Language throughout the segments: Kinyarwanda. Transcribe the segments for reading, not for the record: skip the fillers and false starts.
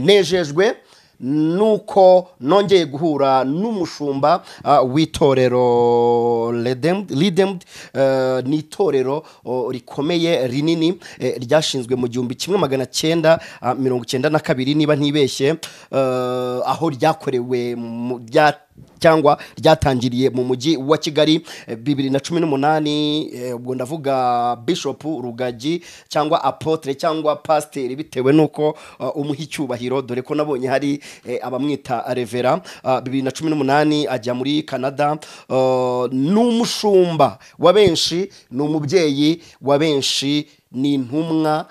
Nejejwe nuko nongeye guhura n'umushumba w'itorero Redeemed, ni itorero rikomeye rinini, ryashinzwe mu 1992 niba ntibeshye, aho ryakorewe cyangwa ryatangiriye mu mujyi wa Kigali 2018. Ubwo ndavuga Bishop Rugagi cyangwa Apotre cyangwa Pasteur, bitewe nuko umuha icyubahiro, dore ko nabonye hari abamwita Revera. 2018 ajya muri Canada. N'umushumba wa benshi, ni umubyeyi wa benshi, ni intumwa,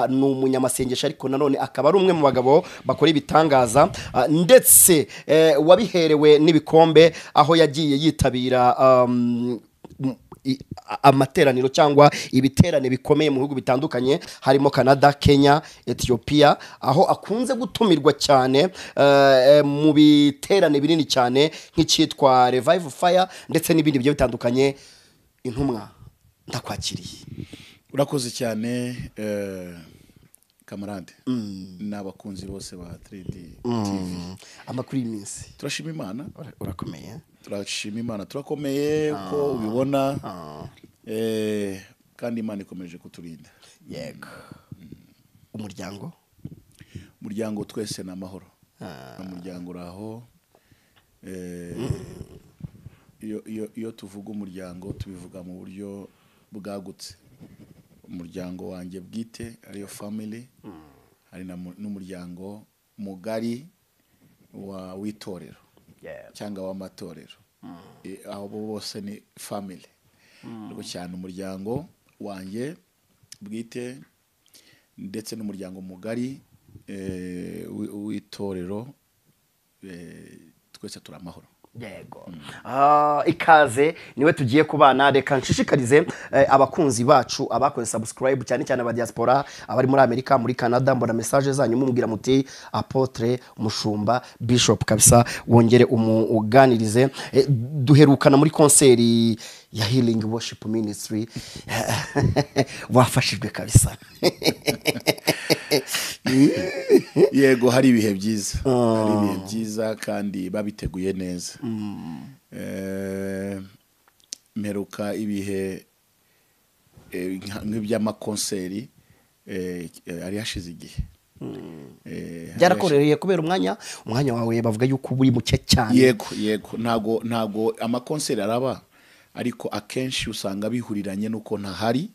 ni umunyamasengesho, ariko nanone akaba ari umwe mu bagabo bakora ibitangaza, ndetse wabiherewe n'ibikombe, aho yagiye yitabira amateraniro cyangwa ibiterane bikomeye mu bihugu bitandukanye, harimo Canada, Kenya, Ethiopia, aho akunze gutumirwa cyane mu biterane binini cyane nk'icyitwa Revival Fire ndetse n'ibindi bigiye bitandukanye. Intumwa, ndakwakiriye. Urakoze cyane, kamarade, n'abakunzi bose ba 3D TV. Amakuru y'iminsi? Turashima Imana. Urakomeye? Turashima Imana, turakomeye uko ubibona, kandi Imana ikomeje kuturinda. Yego. Umuryango? Umuryango twese ni amahoro. Umuryango uraho. Iyo tuvuga umuryango tubivuga mu buryo bwagutse. Umuryango wanjye bwite ariyo family, hari n'umuryango mugari wa w'itorero cyangwa w'amatorero. Aho bose ni family. Ariko cyane umuryango wanjye bwite ndetse n'umuryango mugari w'itorero, twese turi amahoro. Yego. Ikaze, niwe tugiye kubana. Reka nshishikarize abakunzi bacu abakoze subscribe, cyane cyane aba diaspora abari muri Amerika, muri Canada. Mbona message zanyu mumubwira muti Apotre, Mushumba, Bishop kabisa wongere umuganirize. Duherukana muri concert ya Healing Worship Ministry, wafashijwe kabisa. Yego, hari ibihe byiza, hari ibihe byiza kandi babiteguye neza. Mperuka ibihe nk'iby'amakonseri ari hashize igihe. Byarakorereye kubera umwanya wawe bavuga yuko uri muke cyane. Yego, ntago amakonseri araba, ariko akenshi usanga bihuriranye nuko ntahari,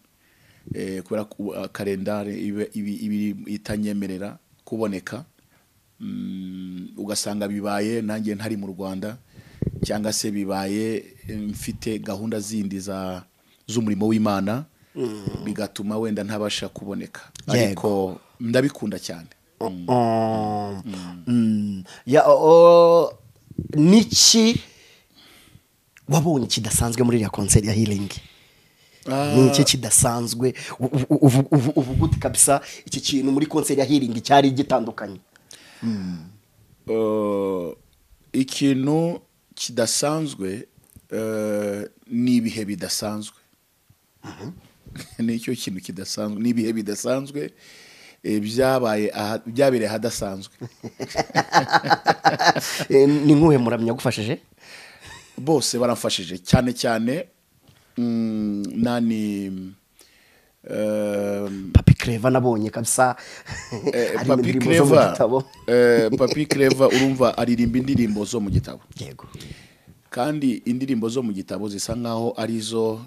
kubera kalendari ibi itanyemerera kuboneka. Ugasanga bibaye nanjye ntari mu Rwanda, cyangwa se bibaye mfite gahunda zindi z'umurimo w'Imana, bigatuma wenda ntabasha kuboneka, ariko ndabikunda cyane. Niki wabonye kidasanzwe muri ya concert ya Healing? Niki kidasanzwe uvuga uti kabisa iki kintu muri concert ya Healing cyari gitandukanye? Ikintu kidasanzwe ni ibihe bidasanzwe. Nicyo kintu kidasanzwe, ni ibihe bidasanzwe byabaye byabereye hadasanzwe. Ni nkuhe muramya gufashije? Bose baramfashije cyane cyane nani Papi Clever nabonye kabisa. Papi Clever, Papi Clever urumva aririmba indirimbo zo mu gitabo. Yego. Kandi indirimbo zo mu gitabo zisa nkaho arizo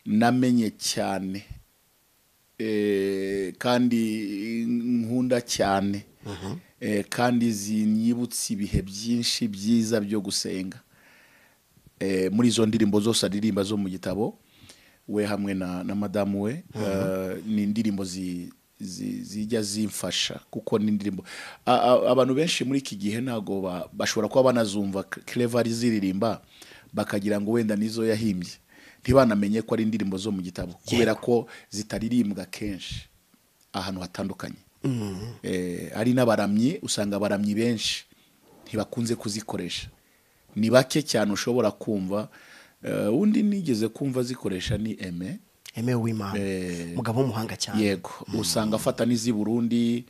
namenye cyane, kandi nkunda cyane, kandi zinyibutsa ibihe byinshi byiza byo gusenga. Muri izo ndirimbo zose aririmba zo mu gitabo we hamwe na madamu we, ni indirimbo zijya zimfasha, kuko ni indirimbo abantu benshi muri iki gihe ntago bashobora kuba banazumva Clever ziririmba bakagira ngo wenda nizo yahimbye, ntibanamenye ko ari indirimbo zo mu gitabo, kubera ko zitaririmbwa kenshi ahantu hatandukanye. Ari n'abaramyi, usanga abaramyi benshi ntibakunze kuzikoresha, ni bake cyane ushobora kumva. Undi nigeze kumva zikoresha ni Aime Wimana, mugabo w'umuhanga cyane. Yego, usanga afata n'izi Burundi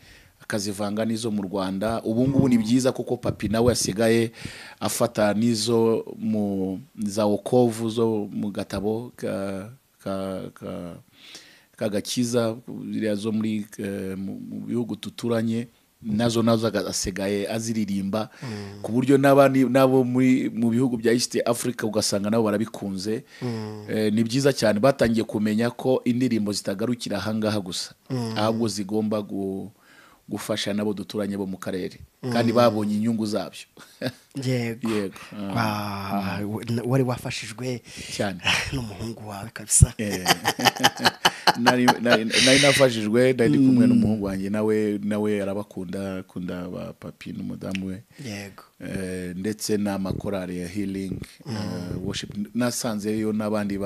akazivanga n'izo mu Rwanda. Ubu ngubu ni byiza kuko Papi nawe asigaye afata n'izo mu za wokovu zo mu gatabo ka ka ka kagakiza ziriya zo muri mu bihugu tuturanye, nazo asigaye aziririmba ku buryo n'abandi nabo muri mu bihugu bya East Africa ugasanga nabo barabikunze. Ni byiza cyane, batangiye kumenya ko indirimbo zitagarukira ahangaha gusa, ahubwo zigomba gufasha nabo duturanye bo mu karere, kandi babonye inyungu zabyo. Yego. Yego. Wari wafashijwe cyane n'umuhungu wawe kabisa. Nari nafashijwe, nari kumwe n'umuhungu wanjye, nawe arabakunda, akunda ba Papi n'umudamu we. Yego. Ndetse n'amakorali ya Healing Worship, nasanzeyo n'abandi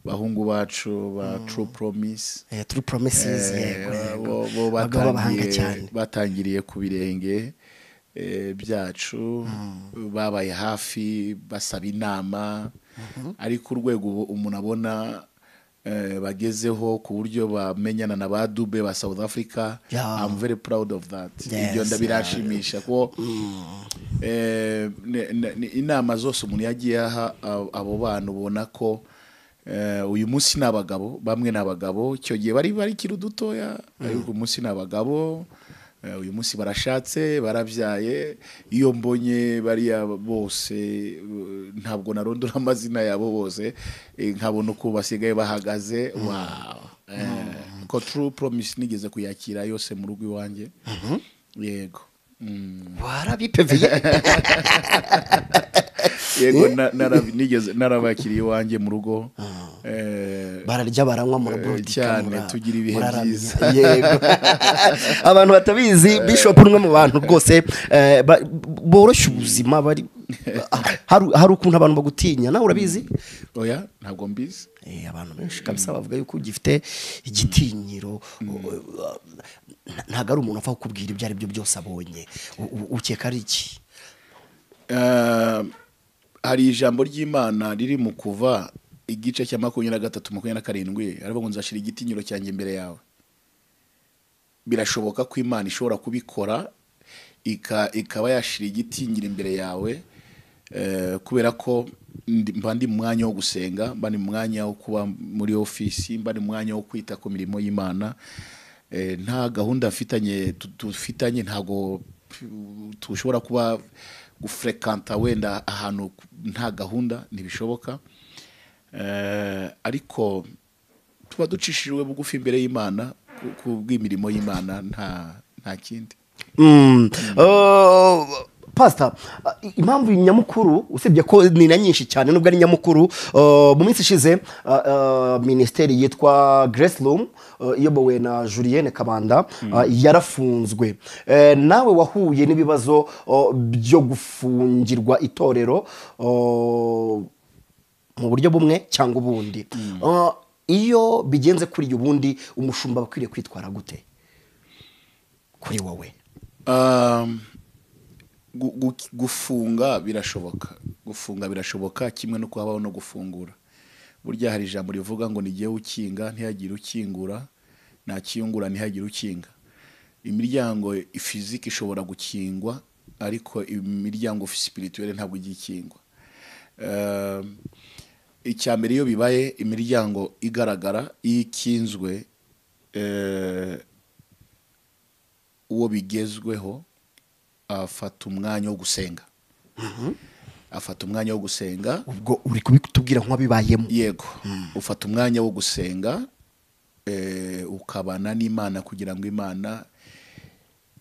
bahungu bacu ba True Promise. True Promises, yego. Bo batangiriye ku birenge byacu, babaye hafi basaba inama, ariko urwego umuntu abona bagezeho ku buryo bamenyana na ba Dube ba South Africa. I'm very proud of that. Ibyo ndabirashimisha ko inama zose umuntu yagiye aha abo bantu, ubona ko uyu munsi n'abagabo bamwe n'abagabo icyo gihe bari kiri dutoya, ariko umunsi n'abagabo, uyu munsi barashatse, barabyaye. Iyo mbonye bariya bose, ntabwo narondora amazina yabo bose, nkabona uko basigaye bahagaze. Wow. Ko True Promise nigeze kuyakira yose mu rugo iwanjye. Yego. Warabipeveye. Yego, nigeze narabakiriye iwanjye mu rugo. Bararya baranywa muraburudika cyane, tugira ibihe byiza. Yego. Abantu batabizi, Bishop umwe mu bantu rwose boroshya ubuzima, bari hari ukuntu abantu bagutinya, nawe urabizi? Oya, ntabwo mbizi. Abantu benshi kabisa bavuga yuko ugifite igitinyiro, ntago ari umuntu apfa kukubwira ibyo ari byo byose abonye. Ukeka ari iki? Hari ijambo ry'Imana riri mu Kuva igice cya 23:27, aravuga ngo nzashira igitinyiro cyanjye imbere yawe. Birashoboka ko Imana ishobora kubikora, ikaba yashira igitinyiro imbere yawe, kubera ko mba ndi mu mwanya wo gusenga, mba ndi mu mwanya wo kuba muri ofisi, mba ndi mu mwanya wo kwita ku mirimo y'Imana. Nta gahunda mfitanye, dufitanye, ntago tushobora kuba gufrekanta wenda ahantu nta gahunda, ntibishoboka. Ariko tuba ducishijwe bugufi imbere y'Imana ku bw'imirimo y'Imana, nta kindi. Pastor, impamvu nyamukuru usibye ko ni na nyinshi cyane nubwo ari nyamukuru, mu minsi ishize ministeri yitwa Grace Room iyobowe na Julienne Kabanda yarafunzwe. Nawe wahuye n'ibibazo byo gufungirwa itorero mu buryo bumwe cyangwa ubundi. Iyo bigenze kuri ubundi, umushumba akwiriye kwitwara gute kuri wowe? Gufunga birashoboka, gufunga birashoboka kimwe no kuhabaho no gufungura. Burya hari ijambo rivuga ngo nigiye ukinga ntihagire ukingura, nakingura ntihagire ukinga. Imiryango physique ishobora gukingwa, ariko imiryango spirituelle ntabwo igikingwa. Icya mbere iyo bibaye imiryango igaragara ikinzwe, uwo bigezweho afata umwanya wo gusenga. Afata umwanya wo gusenga. Ubwo uri kubitubwira nk'abibayemo? Yego. Ufata umwanya wo gusenga, ukabana n'Imana kugira ngo Imana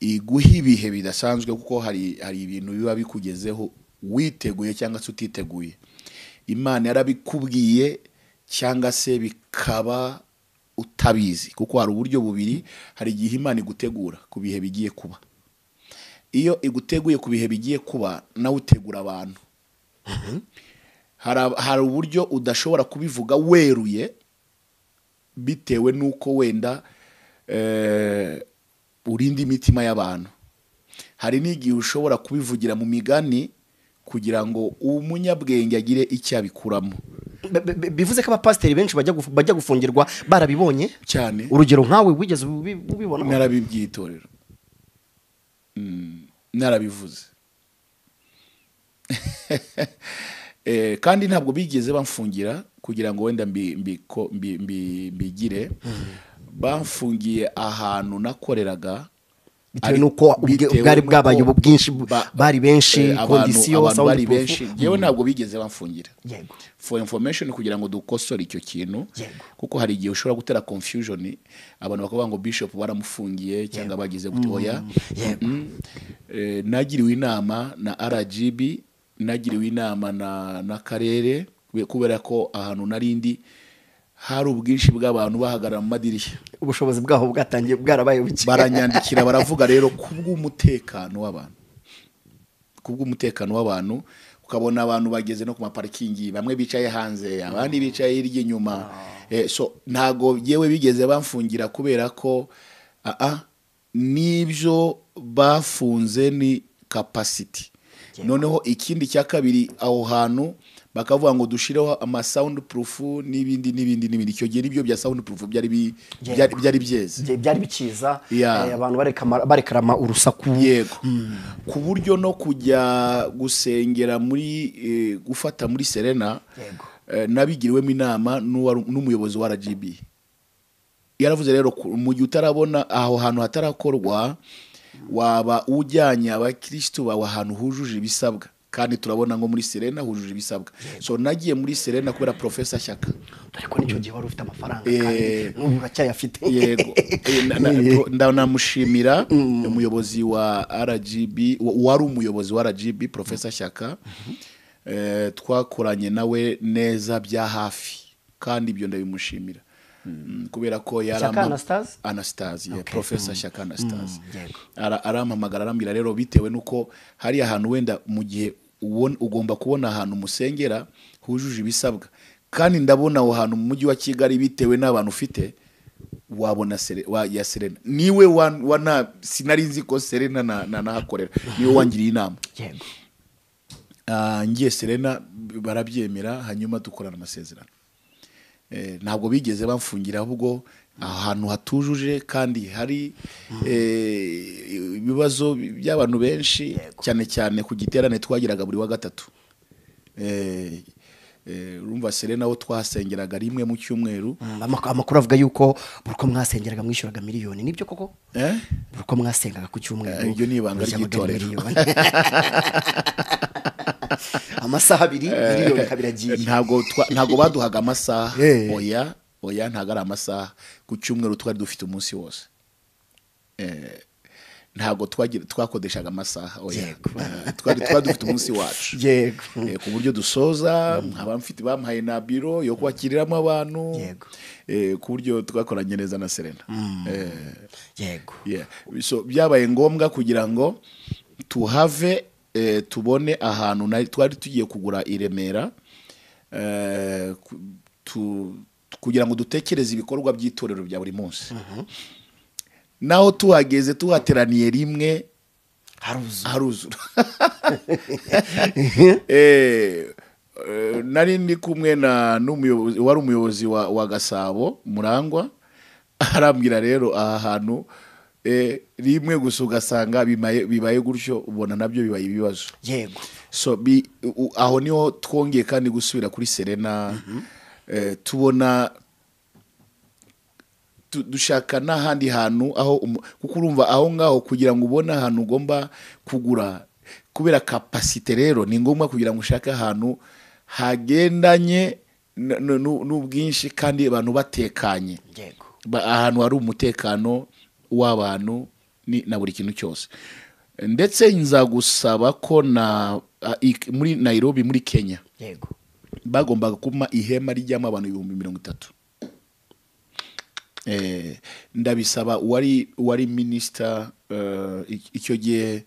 iguhe ibihe bidasanzwe, kuko hari ibintu biba bikugezeho witeguye cyangwa se utiteguye. Imana yarabikubwiye cyangwa se bikaba utabizi, kuko hari uburyo bubiri. Hari igihe Imana igutegura ku bihe bigiye kuba. Iyo iguteguye ku bihe bigiye kuba, nawe utegura abantu. Hari uburyo udashobora kubivuga weruye bitewe nuko wenda urinda imitima y'abantu. Hari n'igihe ushobora kubivugira mu migani kugira ngo umunyabwenge agire icyo abikuramo. Bivuze ko abapasiteri benshi bajya gufungirwa barabibonye cyane. Urugero nkawe wigeze ubibona? Narabibwiye itorero. Narabivuze. Kandi ntabwo bigeze bamfungira kugira ngo wenda mbigire. Bamfungiye ahantu nakoreraga bitewe nuko bwari bwabaye ubu bwinshi, bari benshi, condition bari benshi. Yewe ntabwo bigeze bamfungira. Yego. For information, kugira ngo dukosore icyo kintu, kuko hari igihe ushobora gutera confusion abantu bakavuga ngo bishop baramufungiye cyangwa bagize gute. Oya. Nagiriwe inama na RGB, nagiriwe inama na karere, kubera ko ahantu narindi hari ubwinshi bw'abantu bahagarara mu madirishya, ubushobozi bwaho bwatangiye bwarabaye buke. Baranyandikira baravuga rero kubw'umutekano w'abantu, kubw'umutekano w'abantu, ukabona abantu bageze no ku maparikingi, bamwe bicaye hanze, abandi bicaye hirya inyuma. So ntago yewe bigeze bamfungira kubera ko nibyo bafunze ni capacity. Noneho ikindi cya kabiri, aho hantu bakavuga ngo dushireho ama sound proof n'ibindi n'ibindi n'ibindi. Icyo gihe nibyo bya sound proof byari byeze, byari bikiza, abantu barekarama urusaku. Yego. Ku buryo no kujya gusengera muri gufata muri Serena, nabigiriwemo inama n'umuyobozi wa RGB. Yaravuze rero mu gihe utarabona aho hantu hatarakorwa, waba ujyanye abakristo bawe ahantu hujuje ibisabwa, kandi turabona ngo muri Serena hujuje ibisabwa. So nagiye muri Serena kubera Professor Shyaka, ariko nicyo gihe wari ufite amafaranga kandi n'ubu uracyayafite. Yego. Ndanamushimira umuyobozi wa RGB, wari umuyobozi wa RGB Professor Shyaka. Twakoranye nawe neza bya hafi, kandi ibyo ndabimushimira. Kubera ko yarama Anastase, Professor Shyaka Anastase arampamagara arambwira rero bitewe nuko hari ahantu wenda mu gihe ugomba kubona ahantu musengera hujuje ibisabwa, kandi ndabona aho hantu mu mujyi wa Kigali bitewe n'abantu ufite wabona ya Serena. Niwe wana sinari nzi ko Serena na nahakorera, niwe wangiriye inama. Yego. Ngiye Serena barabyemera, hanyuma dukorana amasezerano. Ntabwo bigeze bamfungira, ahubwo ahantu hatujuje kandi hari ibibazo by'abantu benshi, cyane cyane ku giterane twagiraga buri wa gatatu. Urumva Serena wo twasengeraga rimwe mu cyumweru. Amakuru avuga yuko burko mwasengeraga mwishyuraga miliyoni, nibyo koko? Burko mwasengaga ku cyumweru. Iryo ni ibanga ry'itorero. Amasaha abiri miliyoni kabiri agiye. Ntago baduhaga amasaha. Oya, oya ntago ari amasaha. Ku cyumweru twari dufite umunsi wose. Ntago twakodeshaga amasaha. Oya. Twari dufite umunsi wacu. Yego. Ku buryo dusoza, nkaba mfite bampaye na biro yo kwakiriramo abantu. Yego. Ku buryo twakoranye neza na Serena. Yego. So byabaye ngombwa kugira ngo tuhave, tubone ahantu twari tugiye kugura i Remera, kugira ngo dutekereze ibikorwa by'itorero bya buri munsi. Naho tuhageze tuhateraniye rimwe haruzura. Nari ndi kumwe na n'umuyobozi wari umuyobozi wa Gasabo Murangwa, arambwira rero aha hantu rimwe gusa ugasanga bibaye gutyo, ubona nabyo bibaye ibibazo. Yego. So aho niho twongeye kandi gusubira kuri Serena. Tubona dushaka n'ahandi hantu aho, kuko urumva aho ngaho kugira ngo ubone ahantu ugomba kugura kubera capacity, rero ni ngombwa kugira ngo ushake ahantu hagendanye n'ubwinshi kandi abantu batekanye. Yego. Ahantu hari umutekano w'abantu na buri kintu cyose. Ndetse nza gusaba ko na muri Nairobi muri Kenya, yego, bagombaga kuma ihema rijyamo abantu 30,000. Ndabisaba wari minister icyo gihe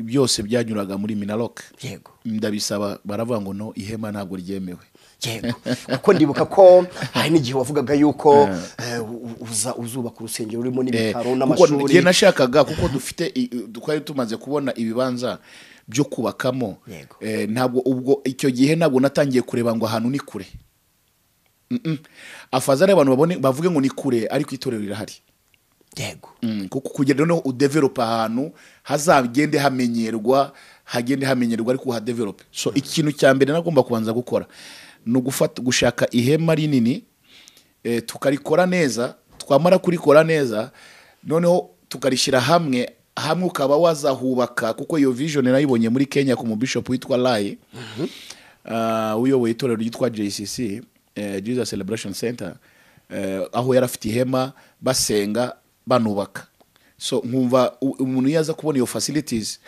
byose byanyuraga muri Minaloc. Yego. Ndabisaba baravuga ngo no, ihema ntabwo ryemewe. Yego. Kuko ndibuka ko hari n'igihe wavugaga yuko uzubaka urusengero rurimo n'ibitaro n'amashuri. Kuko ngiye nashakaga, kuko dufite twari tumaze kubona ibibanza byo kubakamo. Ntabwo ubwo icyo gihe ntabwo natangiye kureba ngo ahantu ni kure. Afazari abantu babone bavuge ngo ni kure, ariko itorero rirahari. Yego. Kuko kugira no udevelop ahantu hazagende hamenyerwa, hagende hamenyerwa ariko uhadevelop. So ikintu cya mbere nagomba kubanza gukora ni ugufata gushaka ihema rinini, tukarikora neza, twamara kurikora neza noneho tukarishyira hamwe hamwe, ukaba wazahubaka, kuko iyo vision nayibonye muri Kenya ku mu bishop witwa Lai, uyoboye itorero ryitwa JCC, Jesus Celebration Center, aho yarafite ihema basenga banubaka. So nkumva umuntu yaza kubona iyo facilities,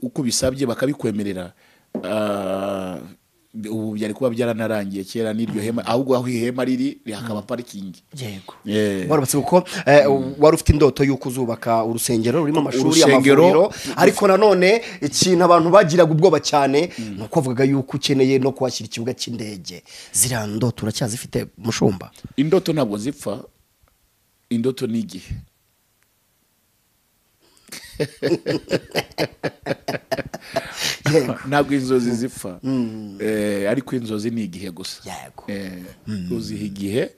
uko bisabye bakabikwemerera, ubu byari kuba byaranarangiye kera n'iryo hema, ahubwo aho ihema riri hakaba parking. Yego. Warubatse kuko wari ufite indoto y'uko uzubaka urusengero rurimo amashuri, amavuriro, ariko nanone ikintu abantu bagiraga ubwoba cyane nuko avugaga yuko ukeneye no kuhashyira ikibuga cy'indege. Ziriya ndoto uracyazifite mushumba? Indoto ntabwo zipfa, indoto ni igihe. Ntabwo inzozi zipfa, ariko inzozi ni igihe gusa. Uziha igihe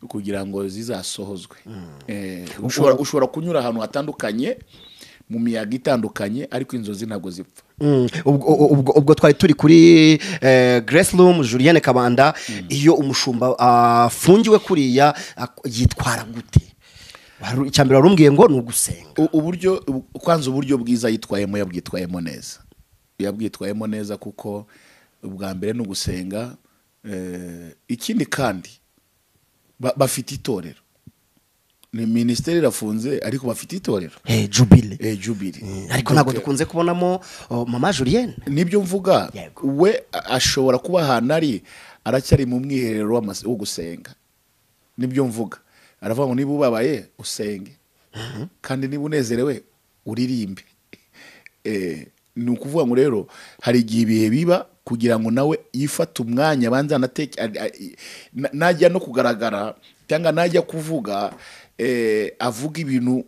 kugira ngo zizasohozwe. Ushobora kunyura ahantu hatandukanye mu miyaga itandukanye, ariko inzozi ntabwo zipfa. Ubwo twari turi kuri Grace Room Julienne Kabanda. Iyo umushumba afungiwe kuriya yitwara gute? Icyambere warumbwiye ngo ni ugusenga. Uburyo kwanza, uburyo bwiza yitwayemo yabwitwayemo neza. Yabwitwayemo neza kuko ubwa mbere ni ugusenga. Ikindi kandi bafite itorero. Ni ministeri irafunze ariko bafite itorero. Jubilee. Jubilee. Ariko ntabwo dukunze kubonamo Mama Julienne. Nibyo mvuga, we ashobora kuba ahantu ari aracyari mu mwiherero wo gusenga. Nibyo mvuga. Aravuga ngo niba ubabaye usenge, kandi niba unezerewe uririmbe. Ni ukuvuga ngo rero hari igihe ibihe biba kugira ngo nawe yifate umwanya abanza najya no kugaragara cyangwa najya kuvuga, avuga ibintu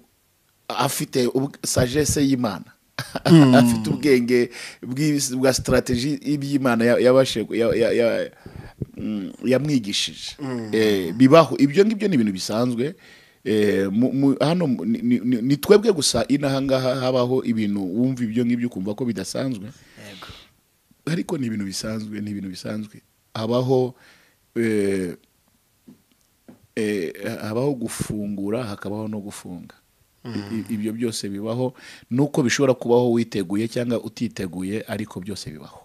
afite sagesse y'Imana, afite ubwenge bwa strategie y'Imana yabashe yamwigishije. Bibaho ibyo ngibyo ni ibintu bisanzwe. Hano ni twebwe gusa inahangaha habaho ibintu wumva ibyo ngibyo kumva ko bidasanzwe, ariko ni ibintu bisanzwe, ni ibintu bisanzwe. Habaho habaho gufungura, hakabaho no gufunga. Ibyo byose bibaho, nuko bishobora kubaho witeguye cyangwa utiteguye, ariko byose bibaho.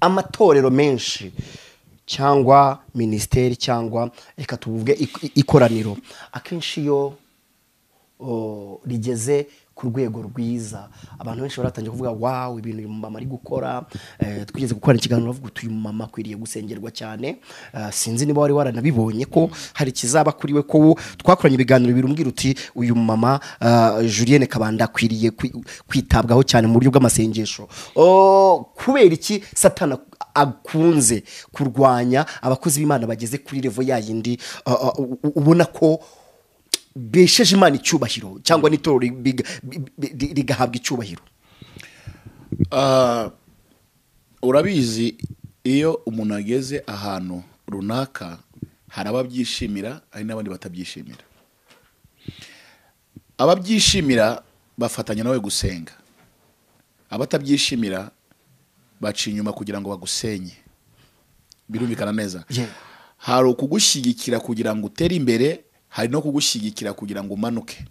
Amatorero menshi cyangwa ministeri cyangwa reka tuvuge ikoraniro, akenshi iyo rigeze ku rwego rwiza abantu benshi baratangiye kuvuga wow, ibintu uyu mama ari gukora. Twigeze gukora ikiganiro bavuga uti uyu mama akwiriye gusengerwa cyane. Sinzi niba wari waranabibonye ko hari kizaba kuri we, ko twakoranye ibiganiro birumbwira uti uyu mama Julienne Kabanda akwiriye kwitabwaho cyane mu buryo bw'amasengesho. Kubera iki Satana akunze kurwanya abakozi b'Imana bageze kuri level yayindi ubona ko besheje Imana icyubahiro cyangwa n'itorero rigahabwa icyubahiro? Urabizi iyo umuntu ageze ahantu runaka hari ababyishimira hari n'abandi batabyishimira. Ababyishimira bafatanya nawe gusenga, abatabyishimira baca inyuma kugira ngo bagusenye. Birumvikana neza. Hari ukugushyigikira kugira ngo utere imbere, hari no kugushyigikira kugira ngo umanuke.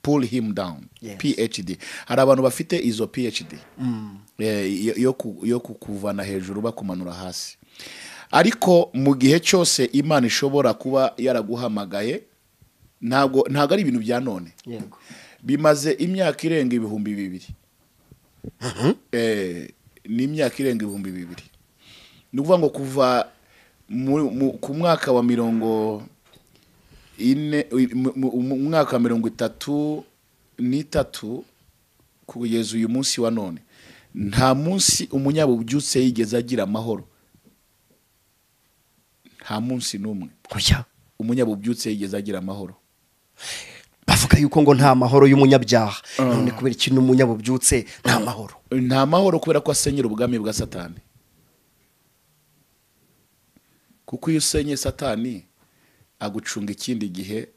Pull him down. Yes. PhD. Hari abantu bafite izo PhD. Yo kukuvana hejuru bakumanura hasi. Ariko mu gihe cyose Imana ishobora kuba yaraguhamagaye, ntabwo ari ibintu bya none. Yego. Bimaze imyaka irenga 2000. Ni imyaka irenga 2000. Ni ukuvuga ngo kuva ku mwaka wa 40, mu mwaka wa 33 kugeza uyu munsi wa none, nta munsi umunyabubyutse yigeze agira amahoro. Nta munsi n'umwe umunyabubyutse yigeze agira amahoro. Bavuga yuko ngo nta mahoro y'umunyabyaha, none kubera ikintu umunyabubyutse nta mahoro? Nta mahoro kubera ko asenyera ubwami bwa Satani. Kuko iyo usenye Satani agucunga ikindi gihe,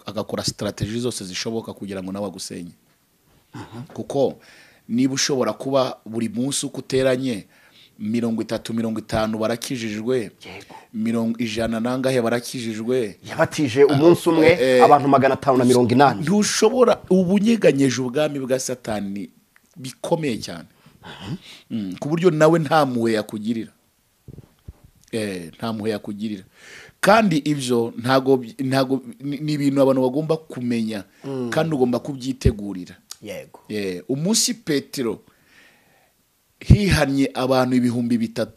agakora strategy zose zishoboka kugira ngo nawe agusenye. Kuko niba ushobora kuba buri munsi uko uteranye 30 50 barakijijwe, 100 nangahe barakijijwe, yabatije umunsi umwe abantu 580. Ntushobora, ubunyeganyeje ubwami bwa Satani bikomeye cyane, ku buryo nawe nta mpuhwe yakugirira. Nta mpuhwe yakugirira. Kandi ibyo ntago ni ibintu abantu bagomba kumenya, kandi ugomba kubyitegurira. Yego. Umunsi Petero hihannye abantu 3000,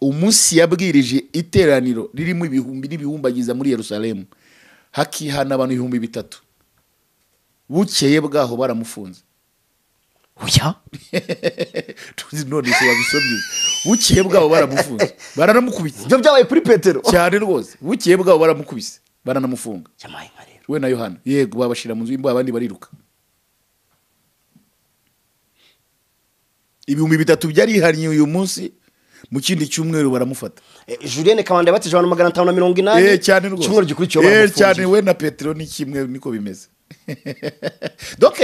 umunsi yabwirije iteraniro ririmo ibihumbi n'ibihumbagiza muri Yerusalemu, hakihana abantu 3000, bukeye bwaho baramufunze. Oya? Tuzi none se wabisomye. Bukeye bwaho baramufunze, baranamukubise. Ibyo byabaye kuri Petero cyane rwose. Bukeye bwaho baramukubise, baranamufunga. Cyamaye nka rero we na Yohana. Yego, babashira mu nzu y'imbohe, abandi bariruka. 3000 byarihannye uyu munsi, mu kindi cyumweru baramufata. Julienne Kabanda yabatije abantu 580. Cyane rwose. Cyumweru gikurikiyeho baramufunze. Cyane, we na Petero ni kimwe, niko bimeze. Donc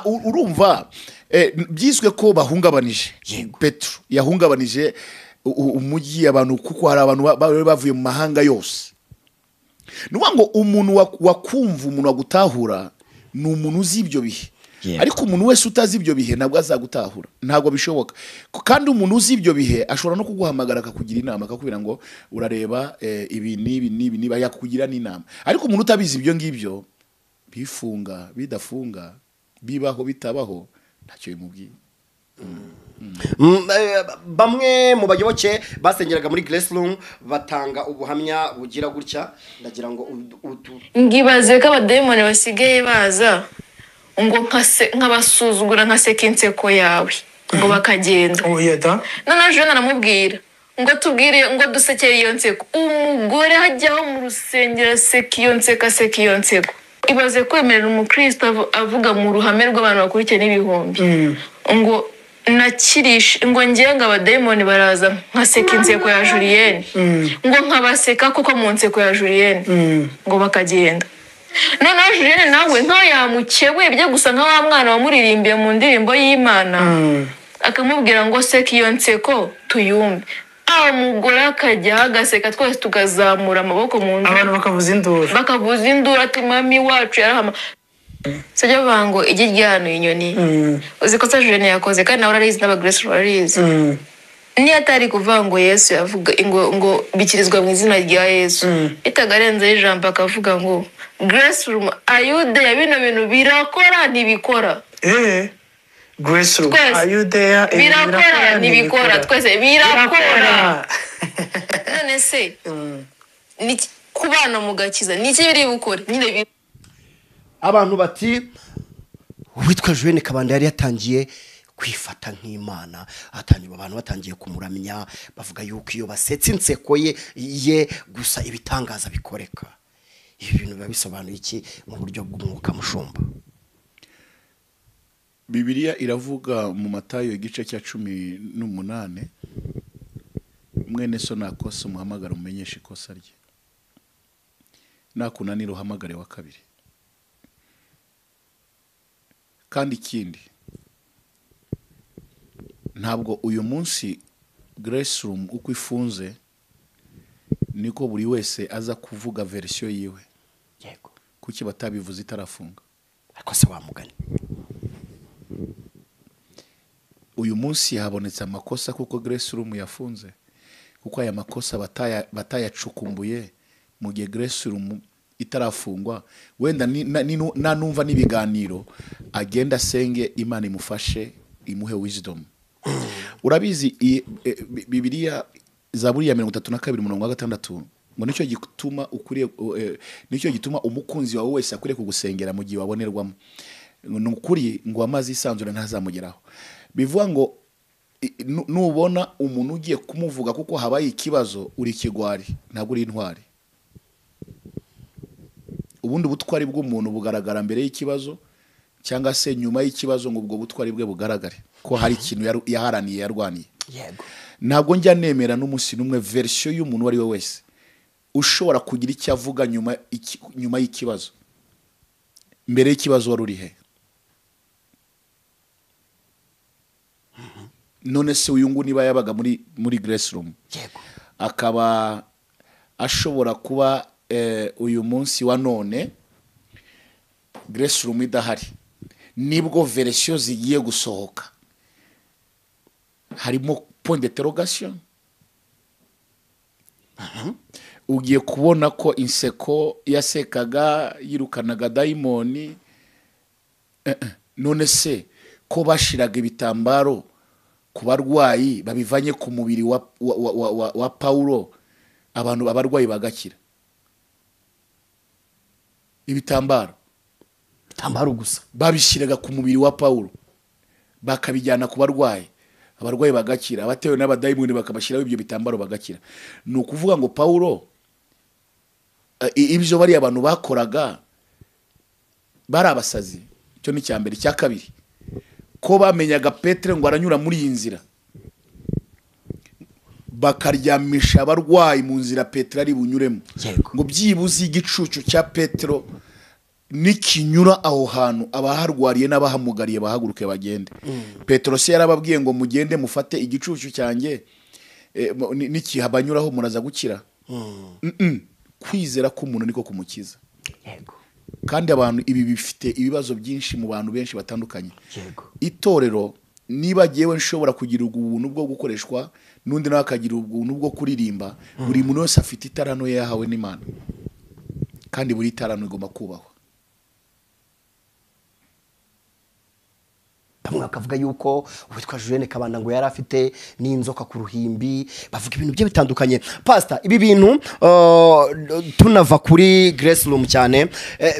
urumva byiswe ko bahungabanije. Petero yahungabanije umujyi, abantu, kuko hari abantu bavuye mu mahanga yose. Nuvuga ngo umuntu wakumva, umuntu wagutahura ni umuntu uzi ibyo bihe. Ariko umuntu wese utazi ibyo bihe ntabwo azagutahura, ntabwo bishoboka. Kandi umuntu uzi ibyo bihe ashobora no kuguhamagara akakugira inama, akakubwira ngo urareba ibi n'ibi n'ibi, niba yakugira n'inama. Ariko umuntu utabizi ibyo ngibyo, bifunga bidafunga, bibaho bitabaho, ntacyo bimubwiye. Bamwe mu bayoboke basengeraga muri Grace Room batanga ubuhamya bugira gutya, ndagira ngo ngibaze ko abademoni basigaye baza ngo nkabasuzugura nkaseka inseko yawe ngo bakagenda. Noneho Julienne aramubwira ngo tubwire, ngo dusekere iyo nseko. Umugore hajyaho mu rusengero aseka iyo nseko, aseka iyo nseko. Ibaze kwemerera umukristo avuga mu ruhame rw'abantu bakurikiye n'ibihumbi ngo nakirishe, ngo ngiye ngo abademoni baraza nkaseka inseko ya Julienne, ngo nkabaseka kuko mu nseko ya Julienne ngo bakagenda. Noneho Julienne nawe nkaho yamukebuye byo gusa nka wa mwana wamuririmbiye mu ndirimbo y'Imana, akamubwira ngo seka iyo nseko tuyumve. Umugore akajya agaseka, twese tukazamura amaboko mu nzu, abantu bakavuza induru, bakavuza induru ati mami wacu yarahama. Sijya bavuga ngo igi ryahanuye inyoni. Uzi ko Julienne yakoze, kandi nawe urarizi n'aba Grace urarizi. Niyo atari kuvuga ngo Yesu yavuga ngo bikirizwa mu izina rya Yesu, itagarenzeho ijambo akavuga ngo Grace Room ayudeya, bino bintu birakora ntibikora. Grace Room ayudeya birakora ntibikora, twese birakora. None se kubana mu gakiza ni iki biri bukore nyine? Abantu bati uwitwa Julienne Kabanda yari yatangiye kwifata nk'Imana, atangiye abantu batangiye kumuramya, bavuga yuko iyo basetse inseko ye gusa ibitangaza bikoreka. Ibi bintu biba bisobanuye iki mu buryo bw'umwuka, mushumba? Bibiliya iravuga mu Matayo igice cya 18, mwene so nakosa umuhamagara umumenyeshe ikosa rye, nakunanira uhamagare wa kabiri. Kandi ikindi, ntabwo uyu munsi Grace Room uko ifunze niko buri wese aza kuvuga version yiwe. Yego. Kuki batabivuze itarafunga? Ariko se wamugani, uyu munsi habonetse amakosa kuko Grace Room yafunze, kuko aya makosa batayacukumbuye mu gihe Grace Room itarafungwa. Wenda nanumva n'ibiganiro agenda asenge Imana imufashe imuhe wisdom. Urabizi Bibiliya Zaburi ya 32 umurongo wa 6 ngo nicyo gituma ukuriye, nicyo gituma umukunzi wawe wese akwiriye kugusengera mu gihe wabonerwamo. Ni ukuri ngo amazi isanzure ntazamugeraho. Bivuga ngo nubona umuntu ugiye kumuvuga kuko habaye ikibazo, uri kigwari ntabwo uri intwari. Ubundi ubutwari bw'umuntu bugaragara mbere y'ikibazo cyangwa se nyuma y'ikibazo, ngo ubwo butwari bwe bugaragare ko hari ikintu yaharaniye, yarwaniye. Yego. Ntabwo njya nemera n'umunsi n'umwe version y'umuntu uwo ari we wese ushobora kugira icyo avuga nyuma y'ikibazo. Mbere y'ikibazo wari uri he? None se uyu ngu niba yabaga muri Grace Room, yego, akaba ashobora kuba uyu munsi wa none Grace Room idahari, nibwo version zigiye gusohoka, harimo point d'interrogation. Ugiye kubona ko inseko yasekaga yirukanaga dayimoni. None se ko bashiraga ibitambaro ku barwayi babivanye ku mubiri wa Paulo, abantu abarwayi bagakira? Ibitambaro gusa babishiraga ku mubiri wa Paulo bakabijyana ku barwayi, abarwayi bagakira, abatewe n'abadayimoni bakabashyiraho ibyo bitambaro bagakira. Ni ukuvuga ngo Paulo ibyo bari abantu bakoraga bari abasazi. Icyo ni icya mbere. Icya kabiri, ko bamenyaga Petero ngo aranyura muri iyi nzira, bakaryamisha abarwayi mu nzira Petero ari bunyuremo, ngo byibuze igicucu cya Petero nikinyura aho hantu abaharwariye n'abahamugariye bahaguruke bagende. Petero se yarababwiye ngo mugende mufate igicucu cyanjye, nikihabanyuraho muraza gukira. Kwizera k'umuntu niko kumukiza. Yego. Kandi abantu ibi bifite ibibazo byinshi mu bantu benshi batandukanye. Yego. Itorero niba jewe nshobora kugira ubuntu bwo gukoreshwa n'undi nawe akagira ubuntu bwo kuririmba, buri muntu wese afite itarano yahawe n'Imana, kandi buri tarano igomba kubahwa. Bamwe bakavuga yuko uwitwa Julienne Kabanda ngo yari afite n'inzoka ku ruhimbi, bavuga ibintu bye bitandukanye. Pastor, ibi bintu tunava kuri Grace Room cyane,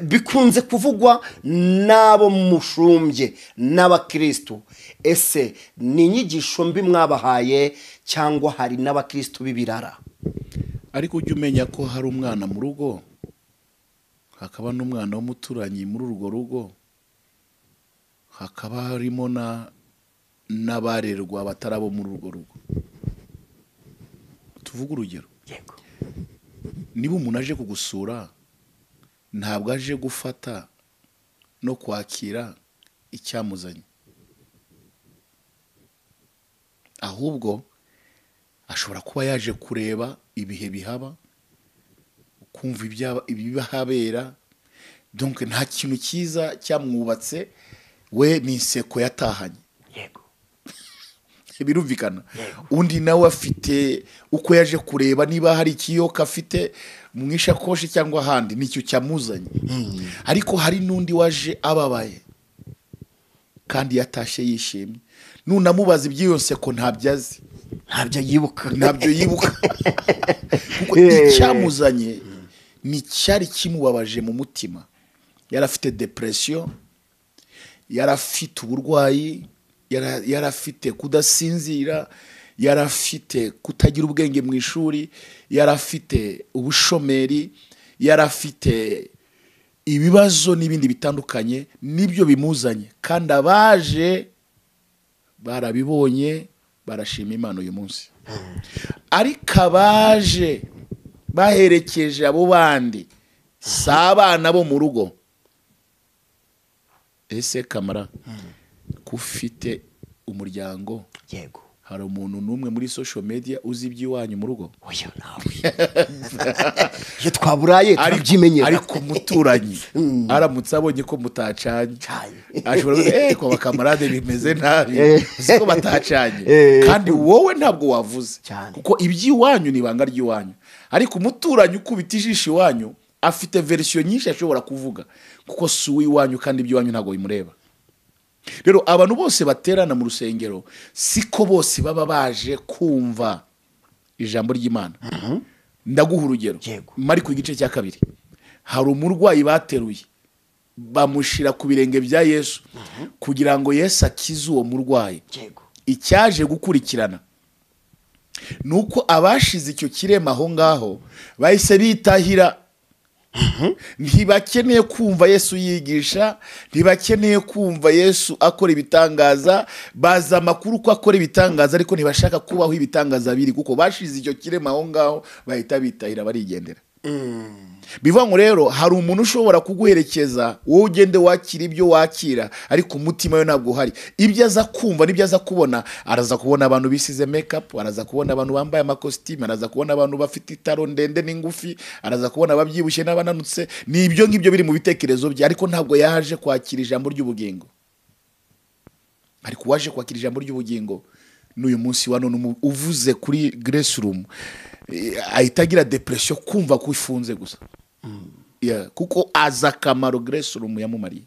bikunze kuvugwa n'abo mushumbye n'abakristo. Ese ni inyigisho mbi mwabahaye cyangwa hari n'abakristo b'ibirara? Ariko ujye umenya ko hari umwana mu rugo, hakaba n'umwana w'umuturanyi muri urwo rugo, hakaba harimo n'abarerwa batarabo muri urwo rugo. Tuvuge urugero. Yego. Niba umuntu aje kugusura, ntabwo aje gufata no kwakira icyamuzanye, ahubwo ashobora kuba yaje kureba ibihe bihaba, kumva ibihabera. Donc nta kintu cyiza cyamwubatse, we ni inseko yatahanye. Yego. Birumvikana. Undi nawe afite uko yaje kureba niba hari ikiyoka afite mu ishakoshi cyangwa ahandi, nicyo cyamuzanye. Ariko hari n'undi waje ababaye kandi yatashe yishimye, nunamubaza iby'iyo nseko ntabyo azi, ntabyo yibuka, ntabyo yibuka. Kuko icyamuzanye ni cyari kimubabaje mu mutima. Yari afite depression, yari afite uburwayi, yari afite kudasinzira, yari afite kutagira ubwenge mu ishuri, yari afite ubushomeri, yari afite ibibazo n'ibindi bitandukanye, nibyo bimuzanye. Kandi abaje barabibonye, barashima Imana uyu munsi. Ariko abaje baherekeje abo bandi si abana bo mu rugo. Ese Kamara, kufite umuryango, yego, hari umuntu n'umwe muri social media uzi iby'iwanyu mu rugo? Oya, nawe. Iyo twaburaye turabyimenyera. Ariko umuturanyi aramutse abonye ko mutacanye, ashobora kuvuga ko bakamarade bimeze nabi, uzi ko batacanye, kandi wowe ntabwo wavuze, kuko iby'iwanyu ni ibanga ry'iwanyu. Ariko umuturanyi ukubita ijisho iwanyu afite version nyinshi ashobora kuvuga, kuko si uw'iwanyu kandi iby'iwanyu ntabwo bimureba. Rero abantu bose baterana mu rusengero siko bose baba baje kumva ijambo ry'Imana. Ndaguha urugero. Mariko igice cya 2, hari umurwayi bateruye bamushira ku birenge bya Yesu kugira ngo Yesu akize uwo murwayi. Icyaje gukurikirana nuko abashize icyo kirema aho ngaho bahise bitahira. Ntibakeneye kumva Yesu yigisha, ntibakeneye kumva Yesu akora ibitangaza. Baza amakuru ko akora ibitangaza, ariko ntibashaka kubaho ibitangaza biri, kuko bashize icyo kirema aho ngaho bahita bitahira barigendera. Bivuga ngo rero hari umuntu ushobora kuguherekeza, wowe ugende wakira ibyo wakira, ariko umutima we ntabwo uhari. Ibyo aza kumva n'ibyo aza kubona, araza kubona abantu bisize make-up, araza kubona abantu bambaye amakositimu, araza kubona abantu bafite itaro ndende n'ingufi, araza kubona ababyibushye n'abananutse. Ni ibyo ngibyo biri mu bitekerezo bye, ariko ntabwo yaje kwakira ijambo ry'ubugingo. Ariko waje kwakira ijambo ry'ubugingo n'uyu munsi wa none uvuze kuri Grace Room, ahita agira depression kumva ko ifunze gusa. Yeah, kuko aza akamaro Grace Room yamumariye.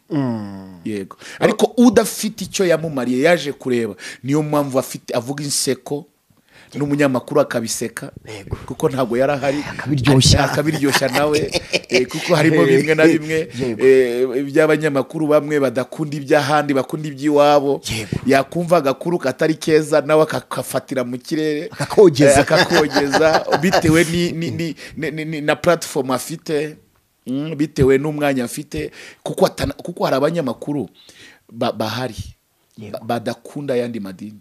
Yego, ariko udafite icyo yamumariye yaje kureba, niyo mpamvu afite avuga inseko n'umunyamakuru akabiseka, kuko ntabwo yarahari, akabiryoshya nawe, kuko harimo bimwe na bimwe by'abanyamakuru bamwe badakunda iby'ahandi, bakunda iby'iwabo. Yakumva agakuru katari keza nawe akakafatira mu kirere, akakogeza bitewe ni na platform afite, bitewe n'umwanya afite, kuko hari abanyamakuru bahari badakunda ayandi madini.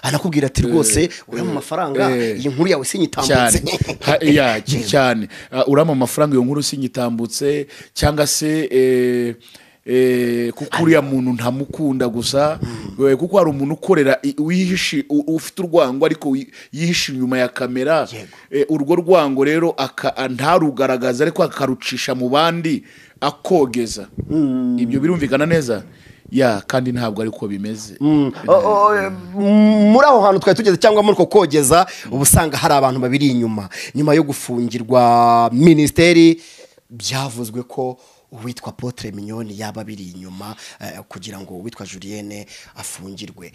Anakubwira ati rwose urampa amafaranga iyi nkuru yawe sinyitambutse. Cyane urampa amafaranga iyo nkuru sinyitambutse, cyangwa se kuko uriya muntu ntamukunda gusa, kuko hari umuntu ukorera wihishe, ufite urwango ariko yihishe inyuma ya kamera. Urwo rwango rero ntarugaragaza, ariko akarucisha mu bandi akogeza. Ibyo birumvikana neza ya, kandi ntabwo ariko bimeze. Muri aho hantu twari tugeze, cyangwa muri uko kogeza, uba usanga hari abantu babiri inyuma. Nyuma yo gufungirwa minisiteri, byavuzwe ko uwitwa Apotre Mignone yaba biri inyuma kugira ngo uwitwa Julienne afungirwe.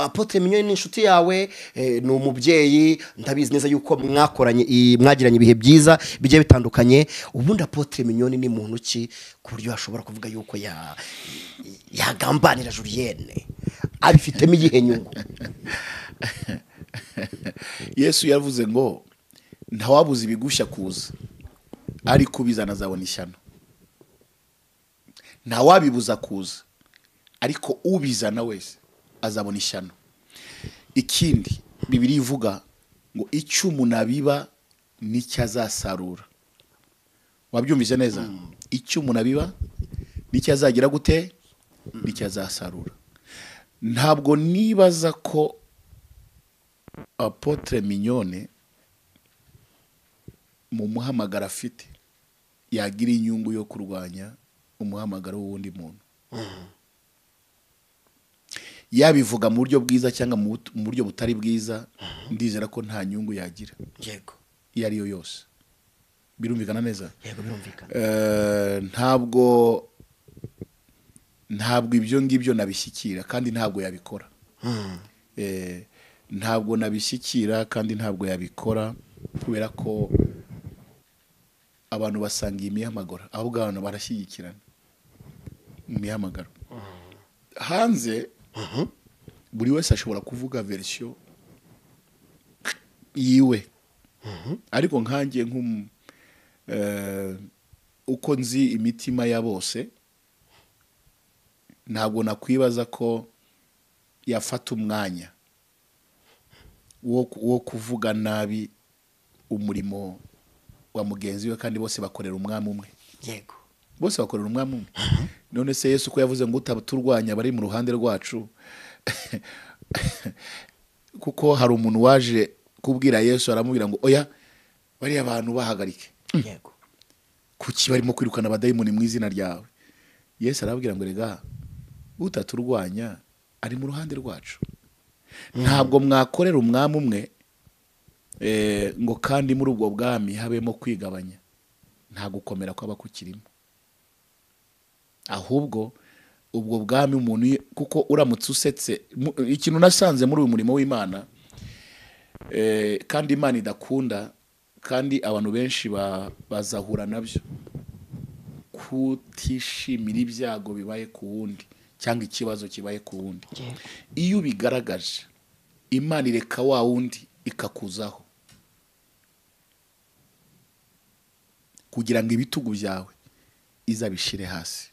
Apotre Mignone ni inshuti yawe, ni umubyeyi, ndabizi neza yuko mwakoranye, mwagiranye ibihe byiza bigiye bitandukanye. Ubundi Apotre Mignone ni muntu ki ku buryo ashobora kuvuga yuko yagambanira Julienne? Abifitemo igihe nyungu? Yesu yavuze ngo ntawabuze ibigushya kuza, ariko ubizana azabona ishyano. Ntawabibuza kuza, ariko ubizana wese azabona ishyano. Ikindi Bibiliya ivuga ngo icyo umuntu abiba nicyo azasarura. Wabyumvise neza? Icyo umuntu abiba nicyo azagira gute? Nicyo azasarura. Ntabwo nibaza ko Apotre Mignone mu muhamagaro afite yagira inyungu yo kurwanya umuhamagaro w'undi muntu. Yabivuga mu buryo bwiza cyangwa mu buryo butari bwiza, ndizera ko nta nyungu yagira. Yego, iyo ari yo yose. Birumvikana neza? Yego, birumvikana. Ntabwo ibyo ngibyo nabishyikira, kandi ntabwo yabikora. Ntabwo nabishyikira kandi ntabwo yabikora, kubera ko abantu basanga imihamagaro, ahubwo abantu barashyigikirana mu mihamagaro. Hanze buri wese ashobora kuvuga version yiwe, ariko nkanjye uko nzi imitima ya bose, ntabwo nakwibaza ko yafata umwanya wo kuvuga nabi umurimo wa mugenzi we, kandi bose bakorera umwami umwe. Yego, bose bakorera umwami umwe. None se Yesu ko yavuze ngo utaturwanya bari mu ruhande rwacu, kuko hari umuntu waje kubwira Yesu aramubwira ngo oya bari abantu bahagarike. Yego, kuki barimo kwirukana abadayimoni mu izina ryawe? Yesu arababwira ngo rega utaturwanya ari mu ruhande rwacu. Ntabwo mwakorera umwami umwe ngo kandi muri ubwo bwami habemo kwigabanya, nta gukomera kw'abakukirimo. Ahubwo ubwo bwami umuntu, kuko uramutse usetse ikintu nasanze muri uyu murimo w'Imana, kandi Imana idakunda, kandi abantu benshi bazahura nabyo, kutishimira ibyago bibaye ku wundi cyangwa ikibazo kibaye ku wundi. Iyo ubigaragaje, Imana ireka wa wundi ikakuzaho. kugira ngo ibitugu byawe izabishire hasi.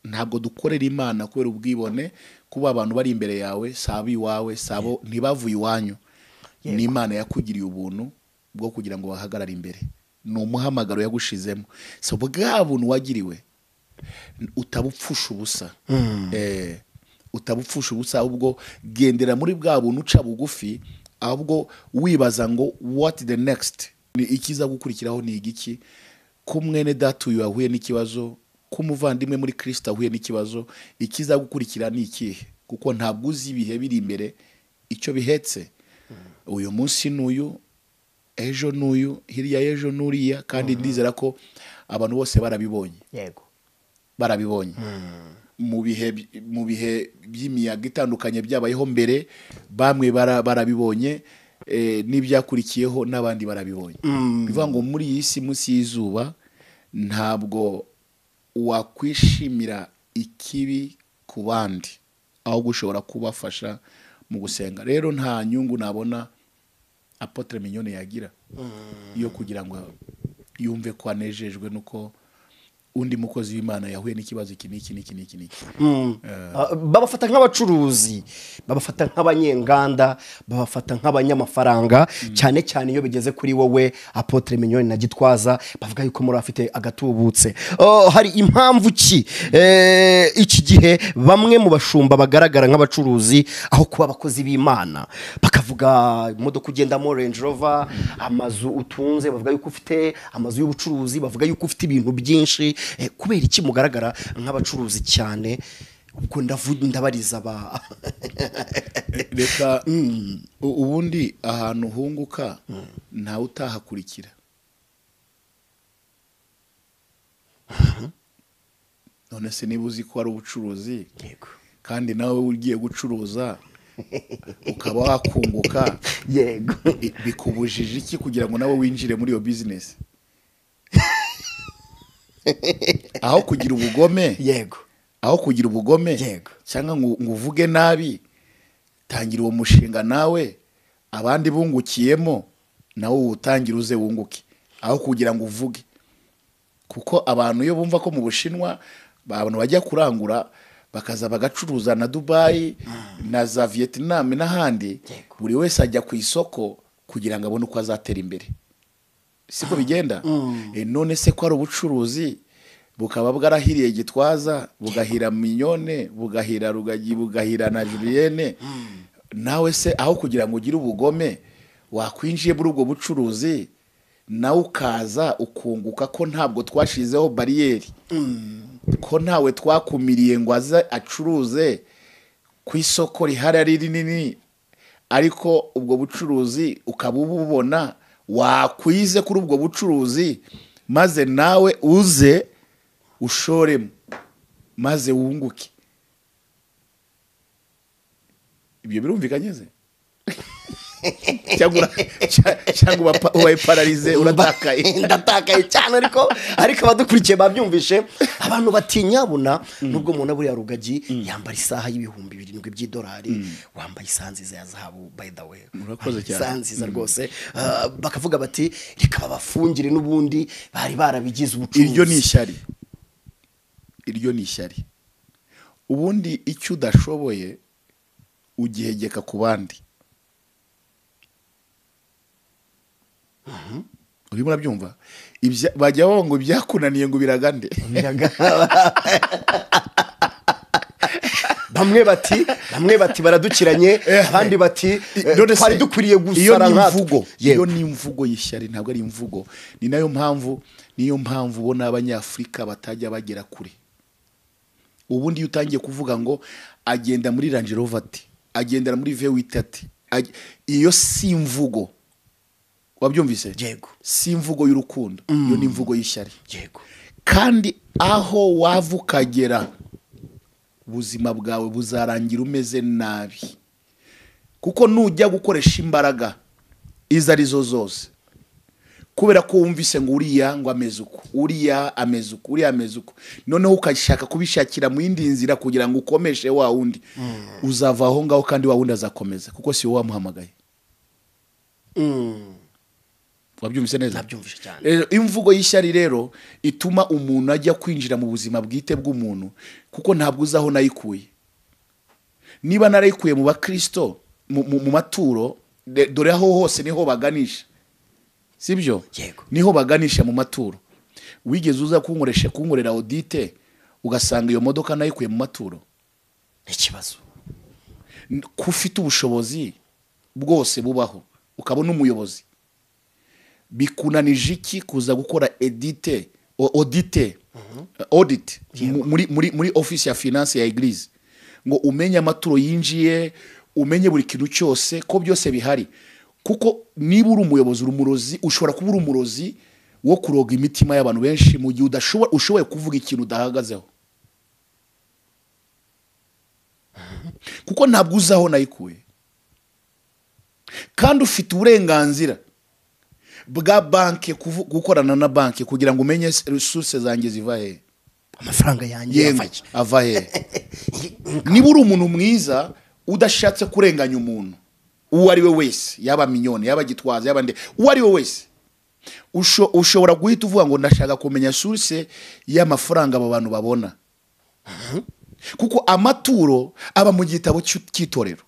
Ntabwo dukorera Imana kubera ubwibone, kuba abantu bari imbere yawe sabo iwawe sabo ntibavuye iwanyu. Ni Imana yakugiriye ubuntu bwo kugira ngo bahagarare imbere, ni umuhamagaro yagushizemo. So bwa buntu wagiriwe utabupfusha ubusa. Utabupfusha ubusa, ahubwo gendera muri bwa buntu uca bugufi, ahubwo wibaza ngo what the next, ni ikiza gukurikiraho ni igiki. Ko mwene data uyu ahuye n'ikibazo, ko umuvandimwe muri Kristo ahuye n'ikibazo, ikiza gukurikira ni ikihe? Kuko ntabwo uzi ibihe biri imbere icyo bihetse. Uyu munsi n'uyu, ejo n'uyu, hirya y'ejo n'uriya, kandi ndizera ko abantu bose barabibonye. Yego, barabibonye. Mu bihe by'imiyaga itandukanye byabayeho mbere, bamwe barabibonye, n'ibyakurikiyeho n'abandi barabibonye. Bivuga ngo muri iyi si munsi y'izuba ntabwo wakwishimira ikibi ku bandi, ahubwo ushobora kubafasha mu gusenga. Rero nta nyungu nabona Apotre Mignone yagira yo kugira ngo yumve ko anejejwe nuko undi mukozi w'Imana yahuye n'ikibazo iki n'iki n'iki n'iki n'iki. Babafata nk'abacuruzi, babafata nk'abanyenganda, babafata nk'abanyamafaranga, cyane cyane iyo bigeze kuri wowe Apotre Mignone na Gitwaza, bavuga yuko muri afite agatubutse. Hari impamvu ki iki gihe bamwe mu bashumba bagaragara nk'abacuruzi aho kuba abakozi b'Imana, bakavuga imodoka ugendamo Range Rover, amazu utunze, bavuga yuko ufite amazu y'ubucuruzi, bavuga yuko ufite ibintu byinshi. Kubera iki mugaragara nk'abacuruzi cyane? Ubwo ndabariza ba reka ubundi ahantu hunguka ntawe utahakurikira. None se niba uzi ko ari ubucuruzi kandi nawe ugiye gucuruza ukaba wakunguka, yego, bikubujije iki kugira ngo nawe winjire muri iyo business? Aho kugira ubugome, yego, aho kugira ubugome, yego, cyangwa ngo uvuge nabi, tangira uwo mushinga nawe abandi bungukiyemo, nawe utangira uze wunguke, aho kugira ngo uvuge. Kuko abantu iyo bumva ko mu Bushinwa abantu bajya kurangura bakaza bagacuruza na Dubai na za Vietnam n'ahandi, buri wese ajya ku isoko kugira ngo abone uko azatera imbere. Siko bigenda. None se ko ari ubucuruzi bukaba bwarahiriye Gitwaza, bugahira Mignone, bugahira Rugagi, bugahira na Julienne, nawe se aho kugira ngo ugire ubugome wakwinjiye muri ubwo bucuruzi nawe ukaza ukunguka, ko ntabwo twashizeho bariyeri, ko ntawe twakumiriye ngo aze acuruze ku isoko rihari ari rinini, ariko ubwo bucuruzi ukaba ububona, wakwize kuri ubwo bucuruzi maze nawe uze ushoremo maze wunguke. Ibyo birumvikanye se? Cyangwa ubaye pararize, uratakaye. Ndatakaye cyane, ariko abadukurikiye babyumvishe. Abantu batinyabuna nubwo umuntu buriya Rugagi yambara isaha y'7,000 by'idolari, wambaye isaha nziza ya zahabu, by the way, murakoze cyane, isaha nziza rwose. Bakavuga bati reka babafungire, n'ubundi bari barabigize ubucuruzi. Iryo ni ishyari, iryo ni ishyari. Ubundi icyo udashoboye ugihegeka ku bandi. Urimo urabyumva? Bajya bavuga ngo ibyakunaniye ngo biragande. Bamwe bati baradukiranye, abandi bati twari dukwiriye gusara nkatwe. Iyo ni imvugo y'ishyari, ntabwo ari imvugo. Ni nayo mpamvu, niyo mpamvu ubona abanyafrika batajya bagera kure. Ubundi iyo utangiye kuvuga ngo agenda muri Range Rover ati, agendera muri V8 ati, iyo si imvugo. Wabyumvise? Yego. Si imvugo y'urukundo, iyo ni imvugo y'ishyari. Yego. Kandi aho wava ukagera ubuzima bwawe buzarangira umeze nabi. Kuko nujya gukoresha imbaraga izo arizo zose, kubera ko wumvise ngo uriya ngo ameze uko, uriya ameze uko, uriya ameze uko, noneho ukashaka kubishakira mu yindi nzira kugira ngo ukomeshe wa wundi, uzava aho ngaho kandi wa wundi azakomeza, kuko si wowe wamuhamagaye. Wabyumvise neza? Nabyumvise cyane. Imvugo y'ishyari rero ituma umuntu ajya kwinjira mu buzima bwite bw'umuntu, kuko ntabwo uzaho nayikuye. Niba narayikuye mu bakristo mu maturo, dore aho hose niho baganisha, sibyo? Niho baganisha mu maturo. Wigeze uza kunkorera audite ugasanga iyo modoka nayikuye mu maturo? Ikibazo kufite ubushobozi bwose bubaho ukabona umuyobozi, bikunanije iki kuza gukora audit muri office ya finance ya église, ngo umenye amaturo yinjiye, umenye buri kintu cyose ko byose bihari? Kuko niba uri umuyobozi, uri umurozi, ushobora kuba uri umurozi wo kuroga imitima y'abantu benshi mu gihe ushoboye kuvuga ikintu udahagazeho, kuko ntabwo uzaho nayikuye. Kandi ufite uburenganzira bwa banke, gukorana na banke kugira ngo umenye resources zanjye ziva he, amafaranga yanjye ava he. Niba uri umuntu mwiza udashatse kurenganya umuntu uwo ari we wese, yaba Mignone, yaba Gitwaza, yaba nde, uwo ari we wese, ushobora guhita uvuga ngo ndashaka kumenya source y'amafaranga aba bantu babona. Kuko amaturo aba mu gitabo cy'itorero,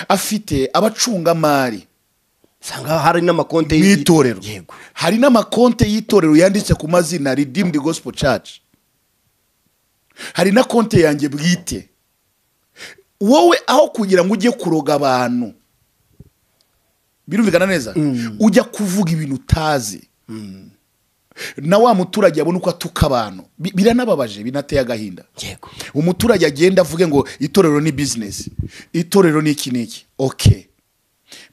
afite abacungamari, sanga hari n'amakonte y'itorero. Hari n'amakonte y'itorero yanditse ku mazina Redeemed Gospel Church, hari na konte yanjye bwite. Wowe aho kugira ngo ujye kuroga abantu, birumvikana neza, ujya kuvuga ibintu utazi, na wa muturage abona uko atuka abantu, biranababaje, binateye agahinda. Umuturage agenda avuge ngo itorero ni business, itorero ni iki niki. Okay,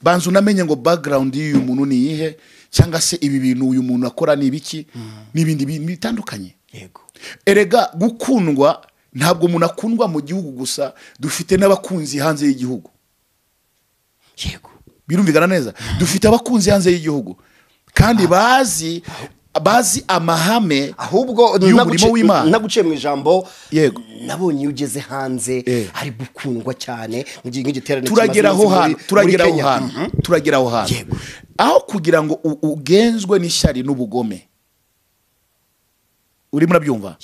banza unamenye ngo background y'uyu muntu ni iyihe, cyangwa se ibi bintu uyu muntu akora ni ibiki, n'ibindi bintu bitandukanye. Yego. Erega gukundwa ntabwo umuntu akundwa mu gihugu gusa, dufite n'abakunzi hanze y'igihugu. Yego. Birumvikana neza, dufite abakunzi hanze y'igihugu kandi bazi amahame. Ahubwo y'umurimo w'Imana. Naguciye mu ijambo. Yego. Nabonye iyo ugeze hanze ari gukundwa cyane mu gihe nk'igiterane. Turagera aho hantu. Aho kugira ngo ugenzwe n'ishyari n'ubugome, urimo urabyumva?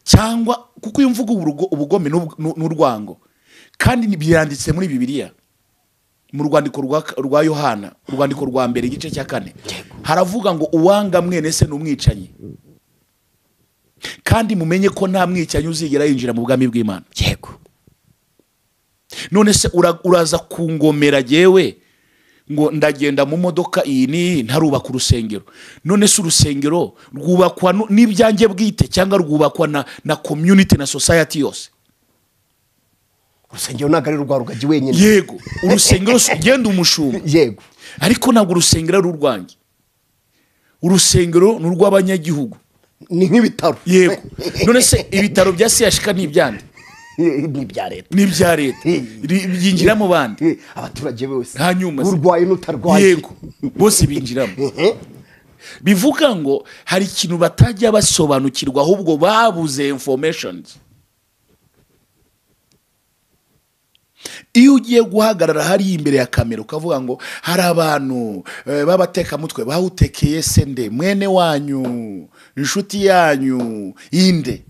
Cyangwa kuko iyo mvugo ubugome n'urwango, kandi byanditse muri Bibiliya mu rwandiko rwa Yohana, urwandiko rwa mbere igice cya 4, haravuga ngo uwanga mwene se n'umwicanyi, kandi mumenye ko nta mwicanyi uzigera yinjira mu bwami bw'Imana. Yego. None se uraza kungomera jewe ngo ndagenda mu modoka iyi ni ntarubaka urusengero? None se urusengero rwubakwa n'ibyanjye bwite cyangwa rwubakwa na community na society yose? Urusengero ntabwo ari rwa Rugagi wenyine. Yego, urusengero genda umushumba. Yego. Ariko ntabwo urusengero ari urwanjye, urusengero ni urw'abanyagihugu, ni nk'ibitaro. Yego. None se ibitaro bya CHK ni ibyande? Ni ibya leta. Ni ibya leta, byinjiramo bande? Abaturage bose, hanyuma urwaye n'utarwaye. Yego, bose binjiramo. Bivuga ngo hari ikintu batajya basobanukirwa, ahubwo babuze informations. Iyo ugiye guhagarara hari imbere ya kamera ukavuga ngo hari abantu b'abatekamutwe bawutekeye se nde, mwene wanyu, inshuti yanyu inde,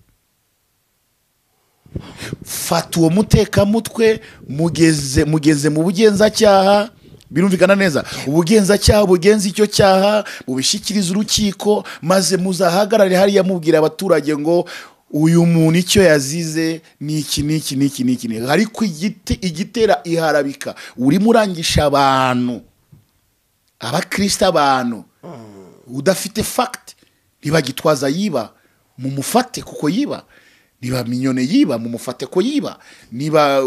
fata uwo mutekamutwe mugeze mu bugenzacyaha. Birumvikana neza, ubugenzacyaha bugenza icyo cyaha bubishyikiriza urukiko, maze muzahagarare hariya mubwira abaturage ngo uyu muntu icyo yazize ni iki niki niki niki. Ariko igitera iharabika, urimo urangisha abantu, abakristo, abantu udafite fact. Niba Gitwaza yiba mumufate kuko yiba, niba Mignone yiba mumufate ko yiba, niba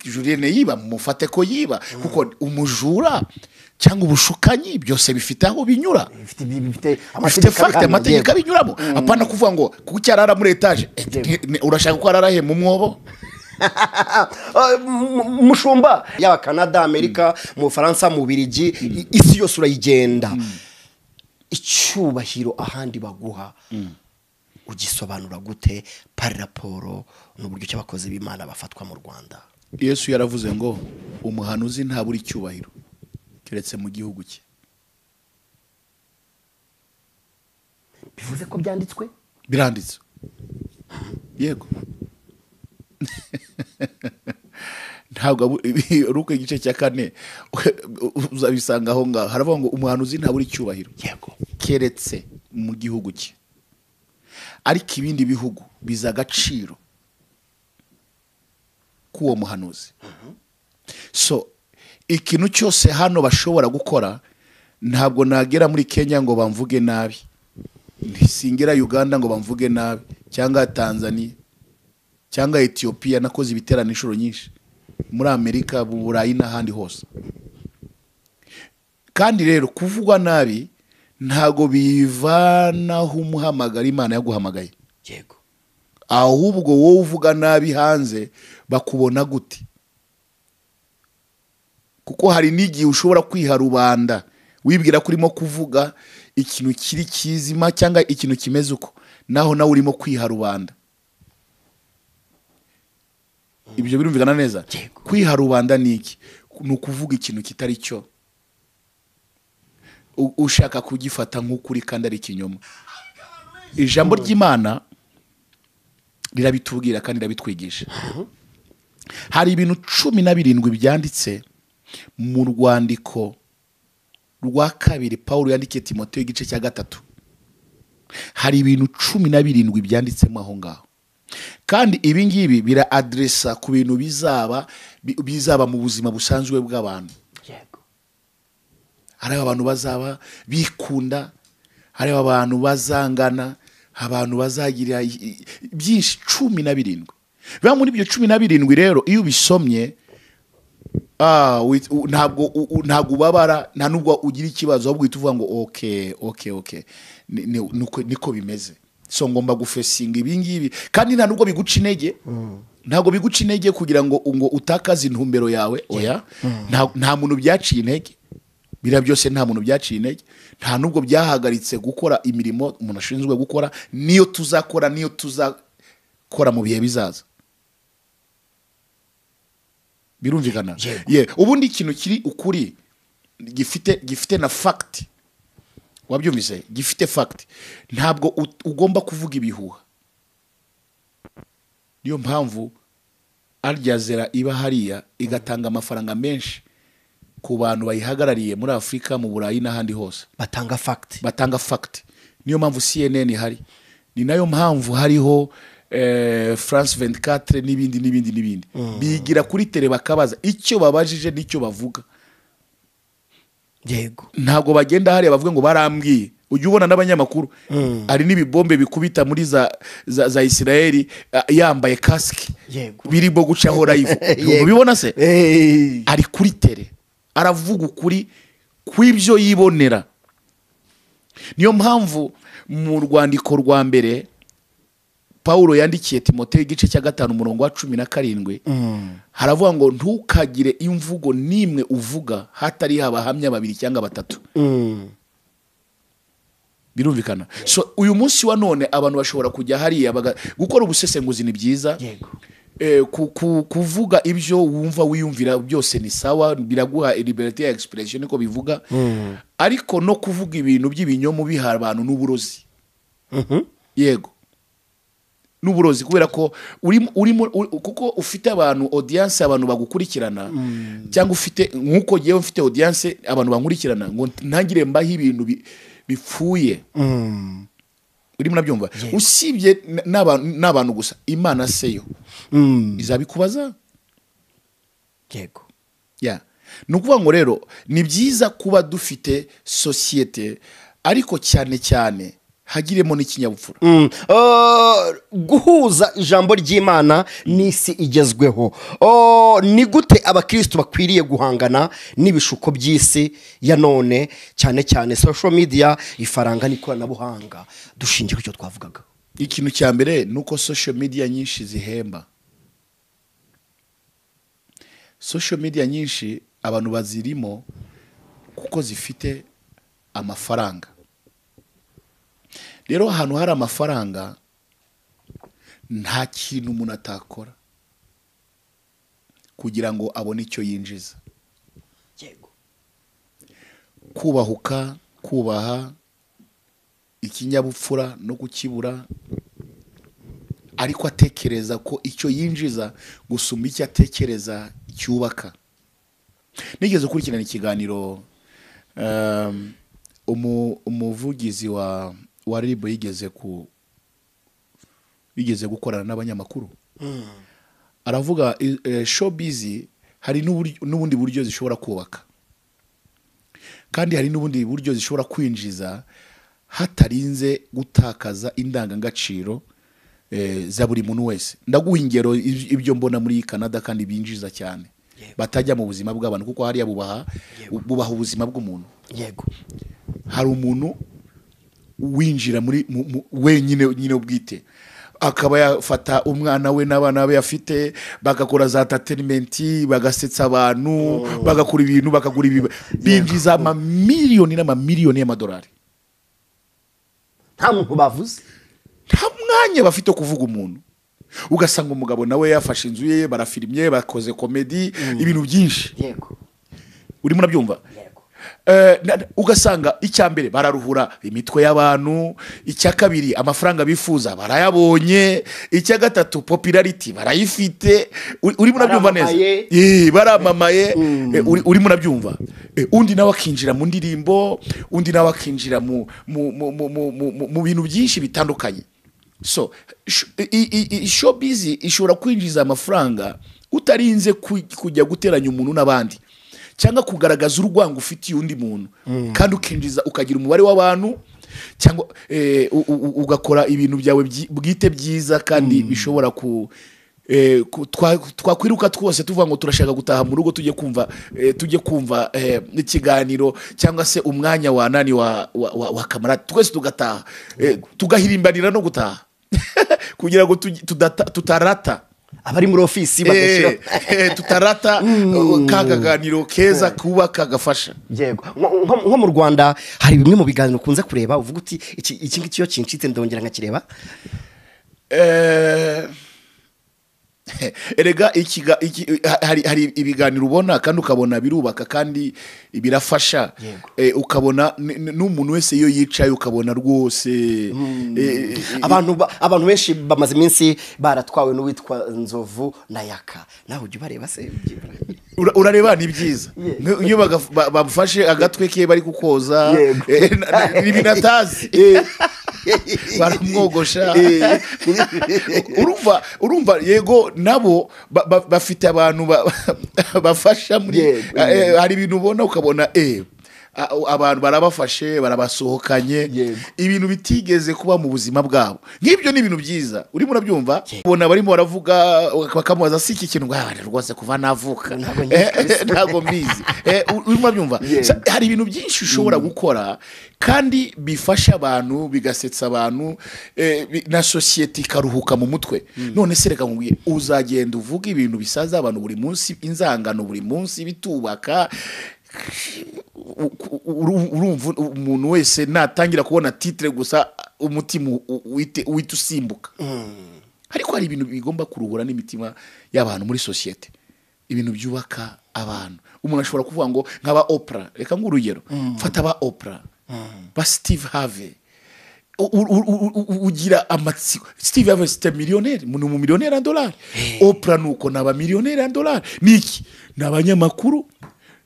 Julienne yiba mumufate ko yiba, kuko umujura cyangwa ubushukanyi byose bifite aho binyura, bifite fact, amategeko abinyuramo. Apana kuvuga ngo kuki arara muri etage, urashaka ko arara he mu mwobo? Mushumba, yaba Canada, Amerika, mu Faransa, mu Birigi, isi yose urayigenda. Icyubahiro ahandi baguha ugisobanura gute par rapport n'uburyo cy'abakozi b'Imana bafatwa mu Rwanda? Yesu yaravuze ngo umuhanuzi ntabura icyubahiro Keretse mu gihugu cye. Bivuze ko byanditswe? Biranditswe. Yego. Ntabwo Luka igice cya 4 uzabisanga aho ngaho haravuga ngo umuhanuzi ntabura icyubahiro. Yego. Keretse mu gihugu cye. Ariko ibindi bihugu biza agaciro k'uwo muhanuzi. So ikintu cyose hano bashobora gukora, ntabwo nagera muri Kenya ngo bamvuge nabi, ntisingera Uganda ngo bamvuge nabi, cyangwa Tanzania cyangwa Ethiopia. Nakoze ibiterane inshuro nyinshi muri Amerika, mu Burayi n'ahandi hose. Kandi rero kuvugwa nabi ntago bivanaho umuhamagara Imana yaguhamagaye. Yego. Ahubwo wowe uvuga nabi hanze bakubona gute? Kuko hari n'igihe ushobora kwiha rubanda wibwira ko urimo kuvuga ikintu kiri kizima cyangwa ikintu kimeze uko, naho nawe urimo kwiha rubanda. Ibyo birumvikana neza? Kwiha rubanda ni iki? Ni ukuvuga ikintu kitari cyo, ushaka kugifata nk'ukuri kandi ari ikinyoma. Ijambo ry'Imana rirabitubwira kandi rirabitwigisha. Hari ibintu 17 byanditse mu rwandiko rwa 2 Paulo yandikiye Timoteyo igice cya 3. Hari ibintu 17 byanditsemo aho ngaho. Kandi ibi ngibi bira adressa ku bintu bizaba mu buzima busanzwe bw'abantu. Yego. Hari abantu bazaba bikunda, hari abantu bazangana, abantu bazagira byinshi 17. Biba muri ibyo 17 rero iyo ubisomye ntabwo ubabara, nta nubwo ugira ikibazo, ahubwo uhita uvuga ngo okay niko bimeze. So ngomba gufesinga ibi ngibi. Kandi nta nubwo biguca intege. Ntabwo biguca intege kugira ngo utakaze intumbero yawe. Oya. Nta muntu byaciye intege. Bira byose nta muntu byaciye intege. Nta nubwo byahagaritse gukora imirimo umuntu ashinzwe gukora, niyo tuzakora, niyo tuzakora mu bihe bizaza. Birumvikana? Ubundi ikintu kiri ukuri gifite na fact. Wabyumvise? Gifite fact. Ntabwo ugomba kuvuga ibihuha. Niyo mpamvu Al Jazeera iba hariya igatanga amafaranga menshi ku bantu bayihagarariye muri Afrika, mu Burayi n'ahandi hose. Batanga fact. Batanga fact. Niyo mpamvu CNN ihari. Ni nayo mpamvu hariho France 24 n'ibindi n'ibindi n'ibindi. Bigira kuri tele bakabaza icyo babajije n'icyo bavuga. Yego. Ntabwo bagenda hariya bavuga ngo barambwiye. Ujya ubona n'abanyamakuru ari n'ibibombe bikubita muri za Israeli yambaye casque. Yego. Birimo gucaho live. Ubibona se? Ari kuri tele. Aravuga ukuri kw'ibyo yibonera. Niyo mpamvu mu rwandiko rwa mbere Paulo yandikiye Timoteyo igice cya 5 umurongo wa 17 haravuga ngo ntukagire imvugo nimwe uvuga hatari abahamya babiri cyangwa batatu. Birumvikana. So uyu munsi wa none abantu bashobora kujya hariya gukora ubusesenguzi ni byiza. Yego. Kuvuga ibyo wumva wiyumvira byose ni sawa, biraguha liberté ya expression niko bivuga. Ariko no kuvuga ibintu by'ibinyomo biha abantu n'uburozi. Yego. N'uburozi kubera ko urimo kuko ufite abantu audience, abantu bagukurikirana, cyangwa ufite nkuko giye ufite audience abantu bankurikirana ngo ntangire mbaho ibintu bipfuye. Urimo nabyumva? Usibye n'abantu gusa, Imana seyo izabikubaza. Yego. Ya. Nukuvuga ngo rero ni byiza kuba dufite societe, ariko cyane cyane hagiremo n'ikinyabupfura. Guhuza ijambo ry'Imana n'isi igezweho. Ni gute abakristo bakwiriye guhangana n'ibishuko by'isi ya none, cyane cyane social media, ifaranga n'ikoranabuhanga, dushingiye ku cyo twavugaga? Ikintu cya mbere nuko social media nyinshi zihemba. Social media nyinshi abantu bazirimo kuko zifite amafaranga. Rero ahantu hari amafaranga nta kintu umuntu atakora kugira ngo abone icyo yinjiza. Yego. Kubahuka, kubaha, ikinyabupfura no kukibura, ariko atekereza ko icyo yinjiza gusumba icyo atekereza cyubaka. Nigeze gukurikirana ikiganiro, umuvugizi wa RIB yigeze gukorana n'abanyamakuru, aravuga showbiz hari n'ubundi buryo zishobora kubaka, kandi hari n'ubundi buryo zishobora kwinjiza hatarinze gutakaza indangagaciro za buri muntu wese. Ndaguha ingero ibyo mbona muri Canada kandi binjiza cyane, batajya mu buzima bw'abantu, kuko hariya bubaha ubuzima bw'umuntu. Yego. Hari umuntu winjira muri wenyine nyine ubwite, akaba yafata umwana we n'abana be afite, bagakora za entertainment, bagasetsa abantu, bagakora ibintu, bakagura ibi, binjiza amamiliyoni n'amamiliyoni y'amadolari. Nta muntu bavuze, nta mwanya bafite kuvuga umuntu. Ugasanga umugabo nawe yafashe inzu ye, barafirimye, bakoze comedy, ibintu byinshi. Yego. Urimo urabyumva? Yego. Ugasanga icya mbere bararuhura imitwe y'abantu, icya kabiri amafaranga bifuza barayabonye, icya gatatu popularity barayifite. Urimo urabyumva neza? Baramamaye. Urimo urabyumva? Undi nawe akinjira mu ndirimbo, undi nawe akinjira mu bintu byinshi bitandukanye. So showbiz ishobora kwinjiza amafaranga utarinze kujya guteranya umuntu n'abandi, cyangwa kugaragaza urwango ufitiye undi muntu, kandi ukinjiza ukagira umubare w'abantu, cyangwa ugakora ibintu byawe bwite byiza kandi bishobora ku twakwiruka twose tuvuga ngo turashaka gutaha mu rugo, tujye kumva ikiganiro cyangwa se umwanya wa nani wa kamarade, twese tugataha, tugahirimbanira no gutaha kugira ngo tutarata abari muri ofisi bagashyira tutarata kagaganiro keza kuba kagafasha. Yego. Nko mu Rwanda hari bimwe mu biganiro ukunze kureba uvuga uti iki ngiki iyo kincitse ndongera nkakireba? Erega hari ibiganiro ubona kandi ukabona birubaka kandi birafasha, ukabona n'umuntu wese iyo yicaye ukabona rwose. Abantu benshi bamaze iminsi baratwawe n'uwitwa Nzovu na Yaka, nawe ujya ubareba se? Urareba ni byiza iyo bamufashe agatwe ke bari kukoza n'ibinatazi baramwogosha. Urumva yego nabo bafite abantu bafasha muri, hari ibintu ubona ukabona abantu barabafashe, barabasohokanye, ibintu bitigeze kuba mu buzima bwabo. Nk'ibyo ni ibintu byiza. Urimo urabyumva? Ubona barimo baravuga bakamubaza si iki kintu, ngo rwose kuva navuka ntago mbizi. Urimo urabyumva? Hari ibintu byinshi ushobora gukora kandi bifasha abantu, bigasetsa abantu, na society ikaruhuka mu mutwe. None se reka nkubwire, uzagenda uvuga ibintu bisaza abantu buri munsi, inzangano buri munsi, bitubaka. Urumva umuntu wese natangira kubona titre gusa umutima uhita usimbuka. Ariko hari ibintu bigomba kuruhura n'imitima y'abantu muri societe, ibintu byubaka abantu. Umuntu ashobora kuvuga ngo nk'aba Oprah, reka ngurugero, fata ba Oprah, ba Steve Harvey, ugira amatsiko. Steve Harvey c'est un millionnaire, ni umumillionnaire en dollars. Oprah nuko naba millionnaire en dollars. Niki n'abanyamakuru,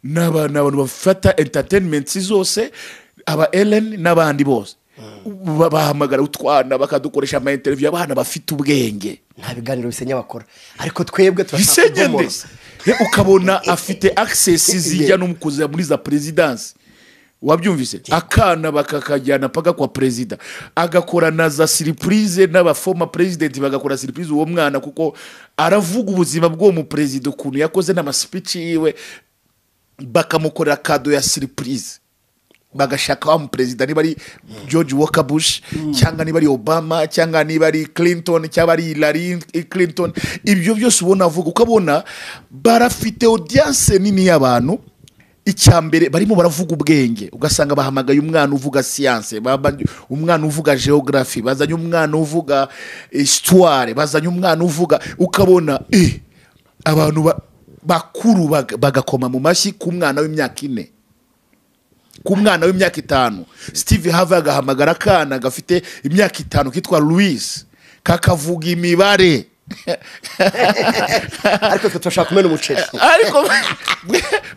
n'abantu bafata entertainment zose, aba Ellen n'abandi bose bahamagara utwana bakadukoresha ama interview, abana bafite ubwenge. Nta biganiro bisenya bakora, ariko twebwe turashaka kubomora. Ukabona afite access zijya no mukuza muri za presidence, wabyumvise, akana bakakajyana paka kwa president, agakora na za surprise n'aba former president bagakora surprise uwo mwana, kuko aravuga ubuzima bw'uwo mu president ukuntu yakoze n'ama speech yiwe, bakamukorera kado ya surprise, bagashaka wa president, niba ari George Walker Bush, cyangwa niba ari Obama, cyangwa niba ari Clinton, cyangwa ari Hillary Clinton. Ibyo byose ubona avuga, ukabona barafite audience nini y'abantu. Icyambere barimo baravuga ubwenge, ugasanga bahamagaye umwana uvuga science, umwana uvuga geography, bazanye umwana uvuga histoire, bazanye umwana uvuga, ukabona abantu bakuru bagakoma mu mashyi ku mwana w'imyaka 4. Ku mwana w'imyaka 5 Steve Harvey agahamagara akana gafite imyaka 5 kitwa Louis kakavuga imibare. Ariko twe turashaka kumena umuceri. Ariko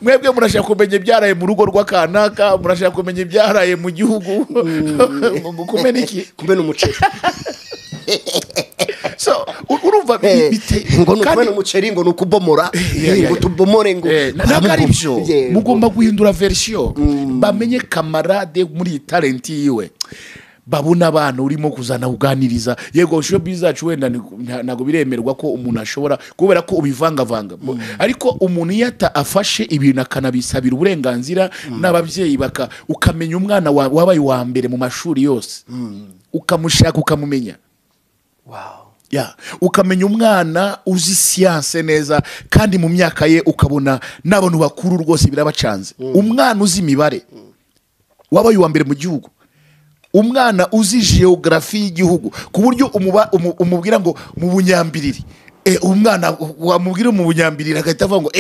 mwebwe murashaka kumenya ibyaraye mu rugo rw'akanaka, murashaka kumenya ibyaraye mu gihugu. Kumena iki? Kumena umuceri. So urumva bite ngo nukumena umuceri ngo nukubomora ngo tubomore ngo ntabwo ari byo. Mugomba guhindura version, bamenye kamarade muri talent yiwe, babona abantu urimo kuzana uganiriza. Yego showbiz zacu wenda ntago biremerwa ko umuntu ashobora kubera ko ubivangavanga, ariko umuntu yata afashe ibintu akanabisabira uburenganzira n'ababyeyi baka, ukamenya umwana wabaye wa mbere mu mashuri yose, ukamushaka ukamumenya. Wow. Ya, ukamenya umwana uzi science neza kandi mu myaka ye ukabona n'abantu bakuru rwose birabacanze. Umwana uzi imibare wabaye wa mbere mu gihugu, umwana uzi geography y'igihugu ku buryo umubwira ngo mu Bunyambiriri, umwana wamubwira mu Bunyambiriri agahita avuga ngo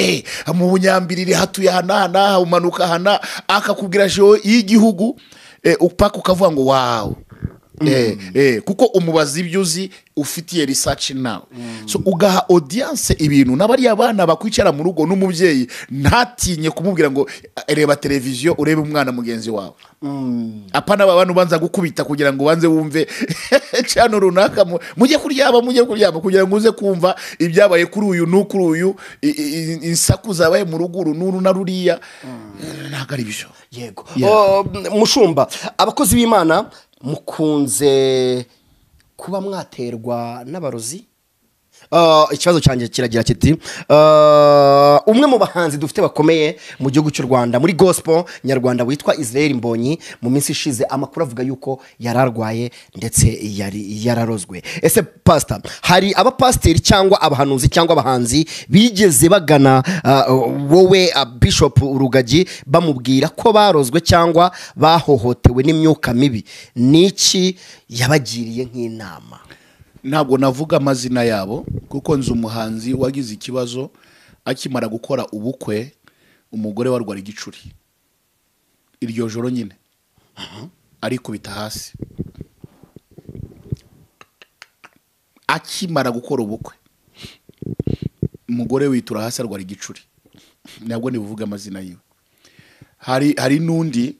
mu Bunyambiriri hatuye hana na umanuka hana, akakubwira geo y'igihugu, upaka ukavuga ngo wow. Kuko umubaza ibyo uzi ufitiye research now. So ugaha audience ibintu n'abari abana bakwicara mu rugo n'umubyeyi ntatinye kumubwira ngo reba televiziyo urebe umwana mugenzi wawe. Apana abantu banza gukubita kugira ngo banze wumve cyane runaka, mujye kuryama mujye kuryama kugira ngo uze kumva ibyabaye kuri uyu n'ukuri uyu, insaku zabaye mu rugo n'uru na ruriya. Ntabwo ari byo. Yego. Mushumba, abakozi b'Imana mukunze kuba mwaterwa n'abarozi? Ikibazo cyanjye kiragira kiti, umwe mu bahanzi dufite bakomeye mu gihugu cy'u Rwanda muri gospel nyarwanda witwa Israel Mbonyi, mu minsi ishize amakuru avuga yuko yararwaye ndetse yari yararozwe. Ese pastor, hari abapasteri cyangwa abahanuzi cyangwa abahanzi bigeze bagana wowe Bishop Rugagi bamubwira ko barozwe cyangwa bahohotewe n'imyuka mibi? Niki yabagiriye nk'inama? Ntabwo navuga amazina yabo kuko nzi umuhanzi wagize ikibazo akimara gukora ubukwe, umugore warwara igicuri iryo joro nyine arikubita hasi akimara gukora ubukwe, umugore witura hasi arwara igicuri. Ntabwo nibuvuga amazina yiwe. Hari n'undi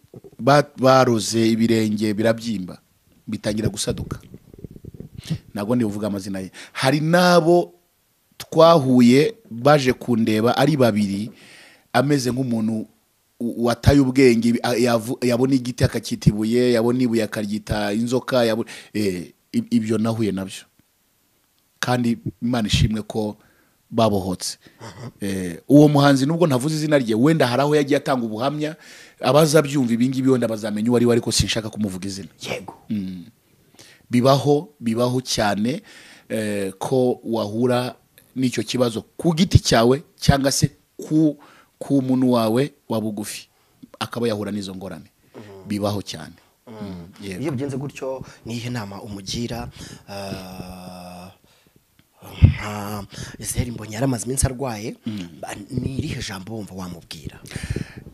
baroze ibirenge birabyimba bitangira gusaduka, ntabwo ndibuvuga amazina ye. Hari nabo twahuye baje kundeba ari babiri, ameze nk'umuntu wataye ubwenge, yabona igiti akacyita ibuye, yabona ibuye akaryita inzoka, ibyo nahuye nabyo kandi Imana ishimwe ko babohotse. Uwo muhanzi nubwo ntavuze izina rye, wenda hari aho yagiye atanga ubuhamya, abaza byumva ibingibi wenda bazamenya uwo ari we, ariko sinshaka kumuvuga izina. Yego. Bibaho cyane ko wahura n'icyo kibazo ku giti cyawe cyangwa se ku muntu wawe wa bugufi akaba yahura n'izo ngorane. Bibaho cyane. Iyo bigenze gutyo nihe nama umugira? Israel Mbonyi yaramaze iminsi arwaye, ni irihe jambo wumva wamubwira?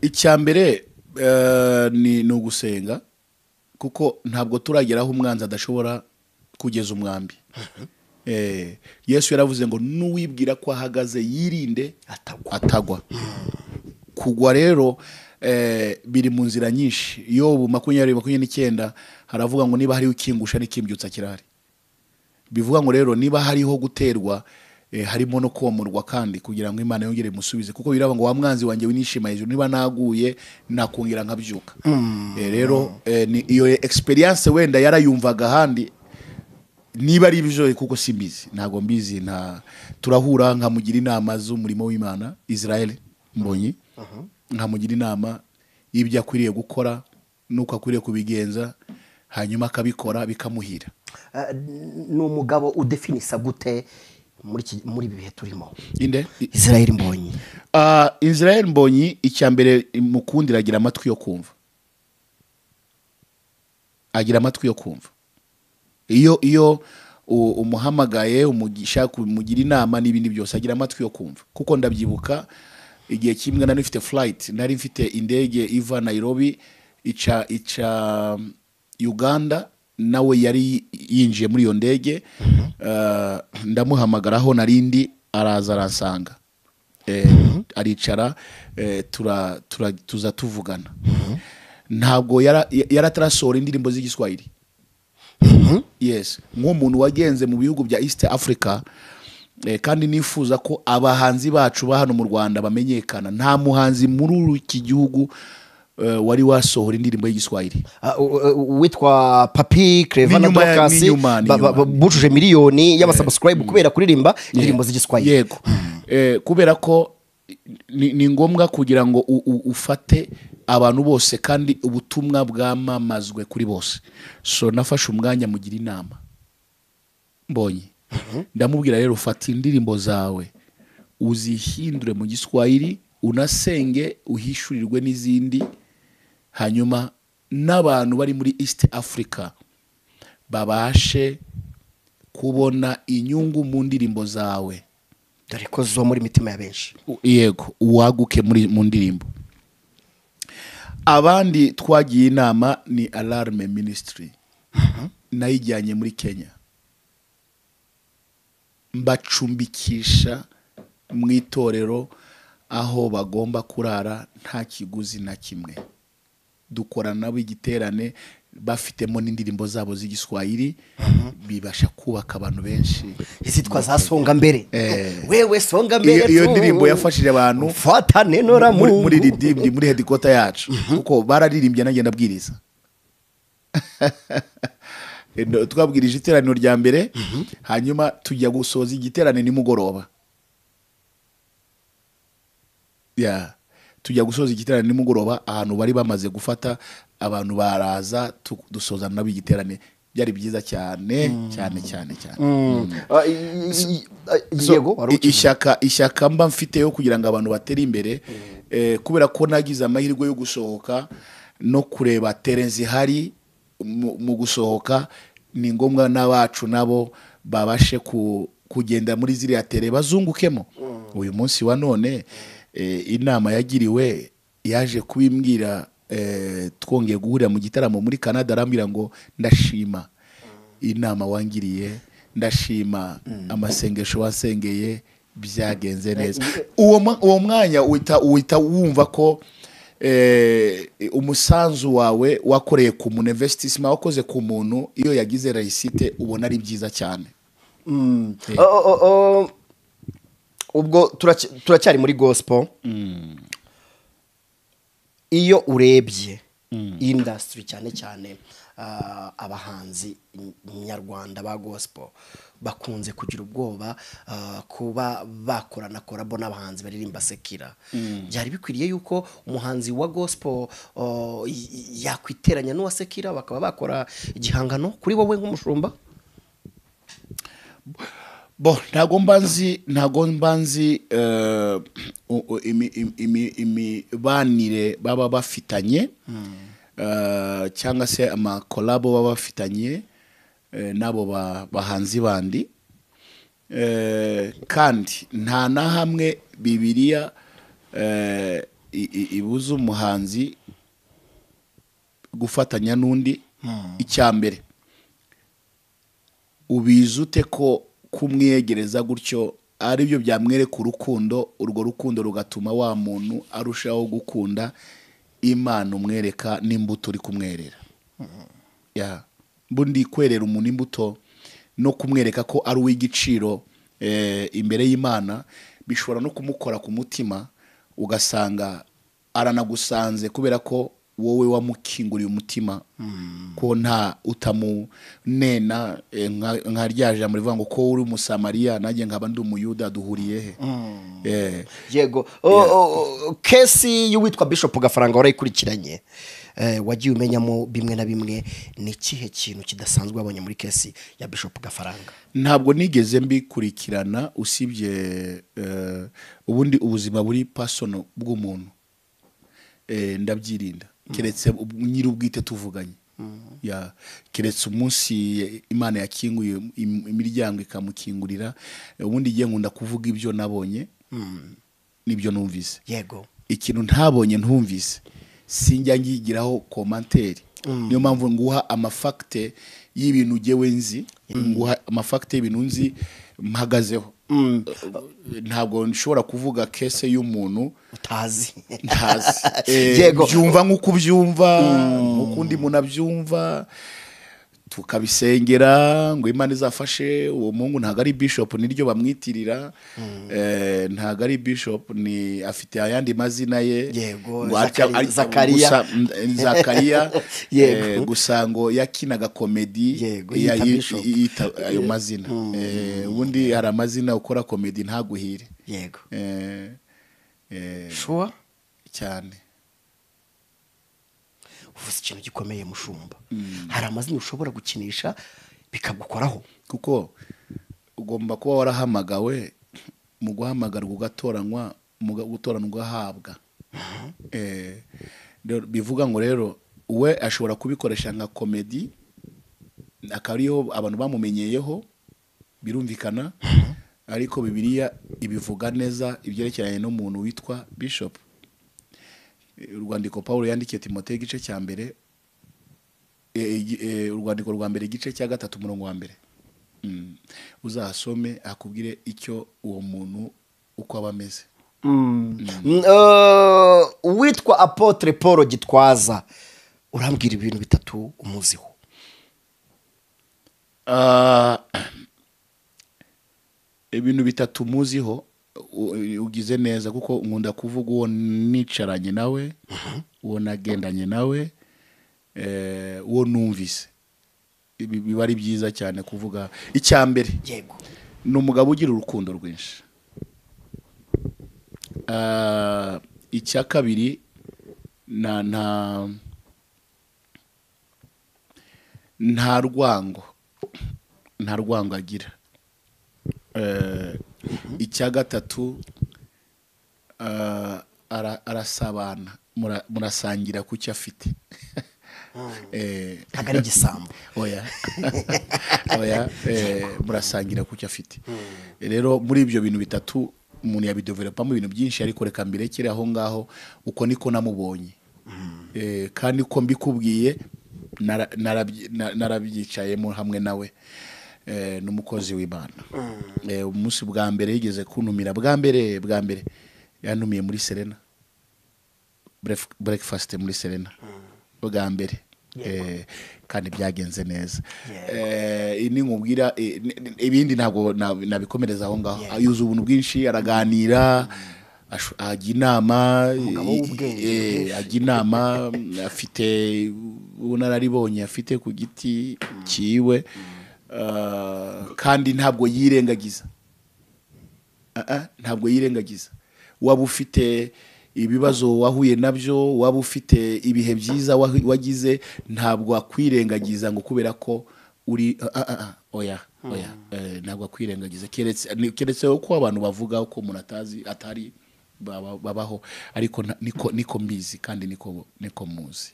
Icya mbere ni ugusenga, kuko ntabwo turageraho umwanzi adashobora kugeza umwambi. Yesu yaravuze ngo nuwibwira ko ahagaze yirinde atagwa. Kugwa rero biri mu nzira nyinshi. Yobu 20:29 haravuga ngo niba hari ukingusha n'ikimbyutsa kirari. Bivuga ngo rero niba hariho guterwa harimo no komorwa kandi kugira ngo Imana yongere imusubize, kuko biraba ngo wa mwanzi wanjye winishima hejuru, niba naguye nakongera nkabyuka. Rero ni iyo experience wenda yarayumvaga handi, niba ari ibyo kuko simbizi, ntago mbizi, nta turahura nkamugira inama z'umurimo w'Imana Israel Mbonyi, nkamugira inama y'ibyo akwiriye gukora nuko akwiriye kubigenza, hanyuma akabikora bikamuhira. Ni umugabo udefinisa gute muri ibi bihe turimo? Inde? Israel Mbonyi. Israel Mbonyi icyambere mukundira agira amatwi yo kumva. Agira amatwi yo kumva. Iyo umuhamagaye umugisha kumugira inama n'ibindi byose agira amatwi yo kumva. Kuko ndabyibuka Igihe kimwe nari mfite flight, nari mfite indege iva Nairobi ica Uganda, nawe yari yinjiye muri iyo ndege. Ndamuhamagara aho narindi, araza aransanga, aricara, tuza tuvugana. Ntabwo yaratarasohora indirimbo z'igiswahili. Yes, nk'umuntu wagenze mu bihugu bya East Africa, kandi nifuza ko abahanzi bacu ba hano mu Rwanda bamenyekana. Nta muhanzi muri iki gihugu wari wasohora indirimbo y'igiswahili. Witwa Papi Clever na Dorcas bujuje miliyoni y'abasubscribe kubera kuririmba indirimbo z'igiswahili. Yego. Kubera ko ni ngombwa kugira ngo ufate abantu bose kandi ubutumwa bwamamazwe kuri bose. So nafashe umwanya mugira inama mbonye, ndamubwira rero ufata indirimbo zawe uzihindure mu giswahili, unasenge uhishurirwe n'izindi, hanyuma n'abantu bari muri East Africa babashe kubona inyungu mu ndirimbo zawe, dore ko zo muri mitima ya benshi. Yego, uwaguke muri mu ndirimbo. Abandi twagiye inama ni Alarme Ministry, nayijyanye muri Kenya, mbacumbikisha mu itorero aho bagomba kurara nta kiguzi na kimwe. Dukora nabo igiterane bafitemo n'indirimbo zabo z'igiswahili, bibasha kubaka abantu benshi. Izitwa za songa mbere. Wewe songa mbere. Iyo ndirimbo yafashije abantu fata nenora muri Redeemed, muri headquarter yacu, kuko bararirimbye nanjye ndabwiriza. Twabwirije iteraniro rya mbere, hanyuma tujya gusoza igiterane nimugoroba. Tujya gusoza igiterane nimugoroba, ahantu bari bamaze gufata abantu baraza, dusoza nabo igiterane. Byari byiza cyane cyane cyane cyane. Yego, ishyaka mba mfite yo kugira ngo abantu batere imbere, kubera ko nagize amahirwe yo gusohoka no kureba terrain zihari mu gusohoka, ni ngombwa n'abacu nabo babashe kugenda muri ziriya tere bazungukemo. Uyu munsi wa none inama yagiriwe yaje kubimbwira, twongeye guhurira mu gitaramo muri Canada, arambwira ngo ndashima inama wangiriye, ndashima amasengesho wasengeye, byagenze neza. Uwo mwanya uhita wumva ko umusanzu wawe wakoreye ku muntu, investissement wakoze ku muntu, iyo yagize réussite ubona ari byiza cyane. Ubwo turacyari muri gospel. Iyo urebye industry cyane cyane abahanzi nyarwanda ba gospel bakunze kugira ubwoba kuba bakorana collabo n'abahanzi baririmba sekira. Byari bikwiriye yuko umuhanzi wa gospel yakwiteranya n'uwa sekira bakaba bakora igihangano kuri wowe nk'umushumba? Bo ntago mbanzi imibanire baba bafitanye, cyangwa se amakolabo baba bafitanye nabo bahanzi bandi, kandi nta na hamwe Bibiliya ibuza umuhanzi gufatanya n'undi. Icyambere ubizute ko kumwegereza gutyo ari byo byamwereka urukundo, urwo rukundo rugatuma wa muntu arushaho gukunda Imana umwereka n'imbuto uri kumwerera. Ya bundi kwerera umuntu imbuto no kumwereka ko ari uw'igiciro imbere y'Imana bishobora no kumukora ku mutima, ugasanga aranagusanze kubera ko wowe wamukinguriye umutima, ko nta utamunena nka rya jambo rivuga ngo ko uri Umusamariya nanjye nkaba ndi Umuyuda duhuriye he. Yego. Kesi y'uwitwa Bishop Gafaranga warayikurikiranye, wagiye umenyamo bimwe na bimwe, ni ikihe kintu kidasanzwe wabonye muri kesi ya Bishop Gafaranga? Ntabwo nigeze mbikurikirana usibye ubundi ubuzima buri personal bw'umuntu, ndabyirinda keretse nyir'ubwite tuvuganye. Ya keretse umunsi Imana yakinguye imiryango ikamukingurira, ubundi igiye nkunda kuvuga ibyo nabonye. Nibyo numvise. Yego. Ikintu ntabonye ntumvise sinjya ngigiraho commentaire. Niyo mpamvu nguha amafacte y'ibintu jewe nzi, nguha amafacte y'ibintu nzi mpagazeho. Ntabwo nshobora kuvuga kese y'umuntu utazi. Ntazi. Yego. Byumva nk'uko ubyumva, nk'uko undi muntu abyumva, tukabisengera ngo Imana izafashe uwo muhungu. Ntabwo ari bishop niryo bamwitirira, ntabwo ari bishop, ni afite ayandi mazina ye. Yego, Ngo Zakariya. Zakariya. Yego. Gusa ngo yakinaga komedi. Yego, yita bishop. Yita ayo mazina. Ubundi hari amazina ukora komedi ntaguhire. Yego. Sure. Cyane. Uvuze ikintu gikomeye mushumba. Hari amazina ushobora gukinisha bikagukoraho. Kuko ugomba kuba warahamagawe, mu guhamagarwa ugatoranywa, mu gutoranywa ugahabwa. Rero bivuga ngo rero we ashobora kubikoresha nka komedi, akaba ariyo abantu bamumenyeyeho, birumvikana, ariko Bibiliya ibivuga neza ibyerekeranye n'umuntu witwa bishop. Urwandiko Paulo yandikiye Timoteyo igice cya mbere, urwandiko rwa mbere igice cya 3 umurongo wa 1. Uzasome akubwire icyo uwo muntu uko aba ameze. Uwitwa Apotre Paul Gitwaza, urambwira ibintu bitatu umuziho. Ibintu bitatu muziho, ugize neza kuko nkunda kuvuga uwo nicaranye nawe, uwo nagendanye nawe, uwo numvise. Ibi biba ari byiza cyane kuvuga. Icya mbere, Yego. ni umugabo ugira urukundo rwinshi. Icya kabiri, na nta nta rwango, nta rwango agira. Icya gatatu, arasabana, murasangira ku cyo afite. Ntabwo ari igisambo. Oya. Oya, murasangira ku cyo afite. Rero muri ibyo bintu bitatu umuntu yabidevelopamo ibintu byinshi, ariko reka mbirekere aho ngaho, uko niko namubonye. Kandi uko mbikubwiye narabyicayemo hamwe nawe. N'umukozi w'Imana. Umunsi bwa mbere yigeze kuntumira, bwa mbere yantumiye muri Serena. Breakfast muri Serena. Bwa mbere. Kandi byagenze neza. Ini nkubwira, ibindi ntabwo nabikomereza aho ngaho. Yuzuye ubuntu bwinshi, araganira, ajya inama, Umugabo w'ubwenge bwinshi. Ajya inama, afite ubunararibonye afite ku giti cyiwe. Kandi ntabwo yirengagiza. Ntabwo yirengagiza. Waba ufite ibibazo wahuye nabyo, waba ufite ibihe byiza wagize, ntabwo akwirengagiza ngo kubera ko uri, oya, oya. Ntabwo akwirengagiza, keretse uko abantu bavuga uko umuntu atazi atari babaho, ariko niko mbizi kandi niko muzi.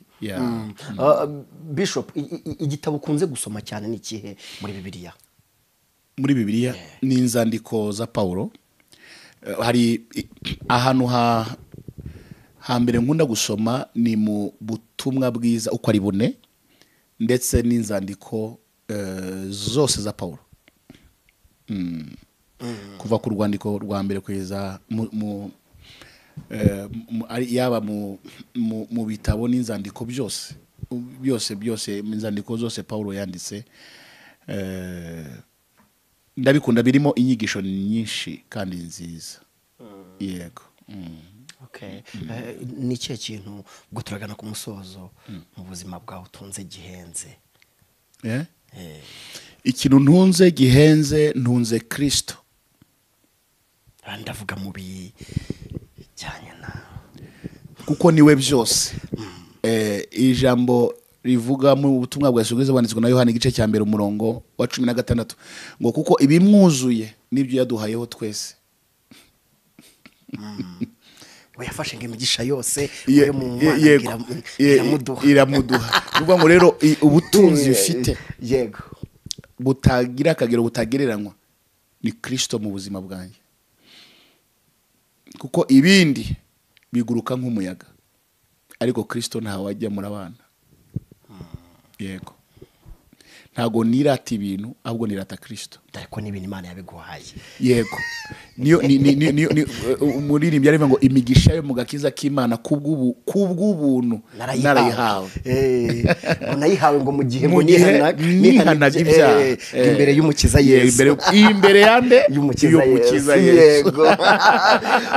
Bishop, igitabo ukunze gusoma cyane ni ikihe muri Bibiliya? Muri Bibiliya ni inzandiko za Paulo. Hari ahantu hambere nkunda gusoma ni mu butumwa bwiza uko ari bune, ndetse n'inzandiko zose za Paulo. Kuva ku rwandiko rwa mbere kugeza yaba mu bitabo n'inzandiko byose, byose, byose, inzandiko zose Paulo yanditse, ndabikunda, birimo inyigisho nyinshi kandi nziza. Yego. Ni ikihe kintu ubwo turagana ku musozo mu buzima bwawe utunze gihenze? Ikintu ntunze gihenze, ntunze Kristo. Ndavuga mu bijyanye na kuko niwe byose. Ijambo rivuga mu butumwa bwa Yesu Kristo bwanditswe na Yohana igice cya mbere umurongo wa 16 ngo kuko ibimwuzuye nibyo yaduhayeho twese. We yafashe ngo imigisha yose yo mu Mana iramuduha. Iramuduha. Nuvuga ngo rero ubutunzi ufite butagira akagero, butagereranywa ni Kristo mu buzima bwanjye. Kuko ibindi biguruka nk'umuyaga, ariko Kristo ntawe ajya murabana. Yego, ntago nirata ibintu, ahubwo nirata Kristo. Ariko n'ibintu Imana yabiguhaye. Yego, niyo ni umuririmbyi arivuga ngo imigisha yo mu gakiza k'Imana kubw'ubuntu narayihawe. Nayihawe ngo mu gihe ngo nihanaga ibyaha imbere y'Umukiza Yesu. Imbere yande y'Umukiza Yesu. Yego.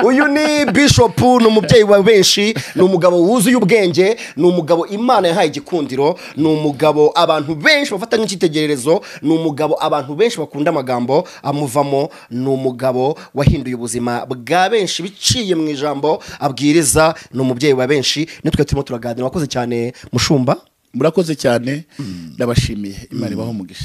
Uyu ni Bishop, ni umubyeyi wa benshi, ni umugabo wuzuye ubwenge, ni umugabo Imana yahaye igikundiro, ni umugabo abantu benshi bafata nk'icyitegererezo, ni umugabo abantu benshi bakunda amagambo amuvamo, ni umugabo wahinduye ubuzima bwa benshi biciye mu ijambo abwiriza, ni umubyeyi wa benshi. Nitwe turimo turaganira. Wakoze cyane mushumba. Murakoze cyane, ndabashimiye. Imana ibahe umugisha.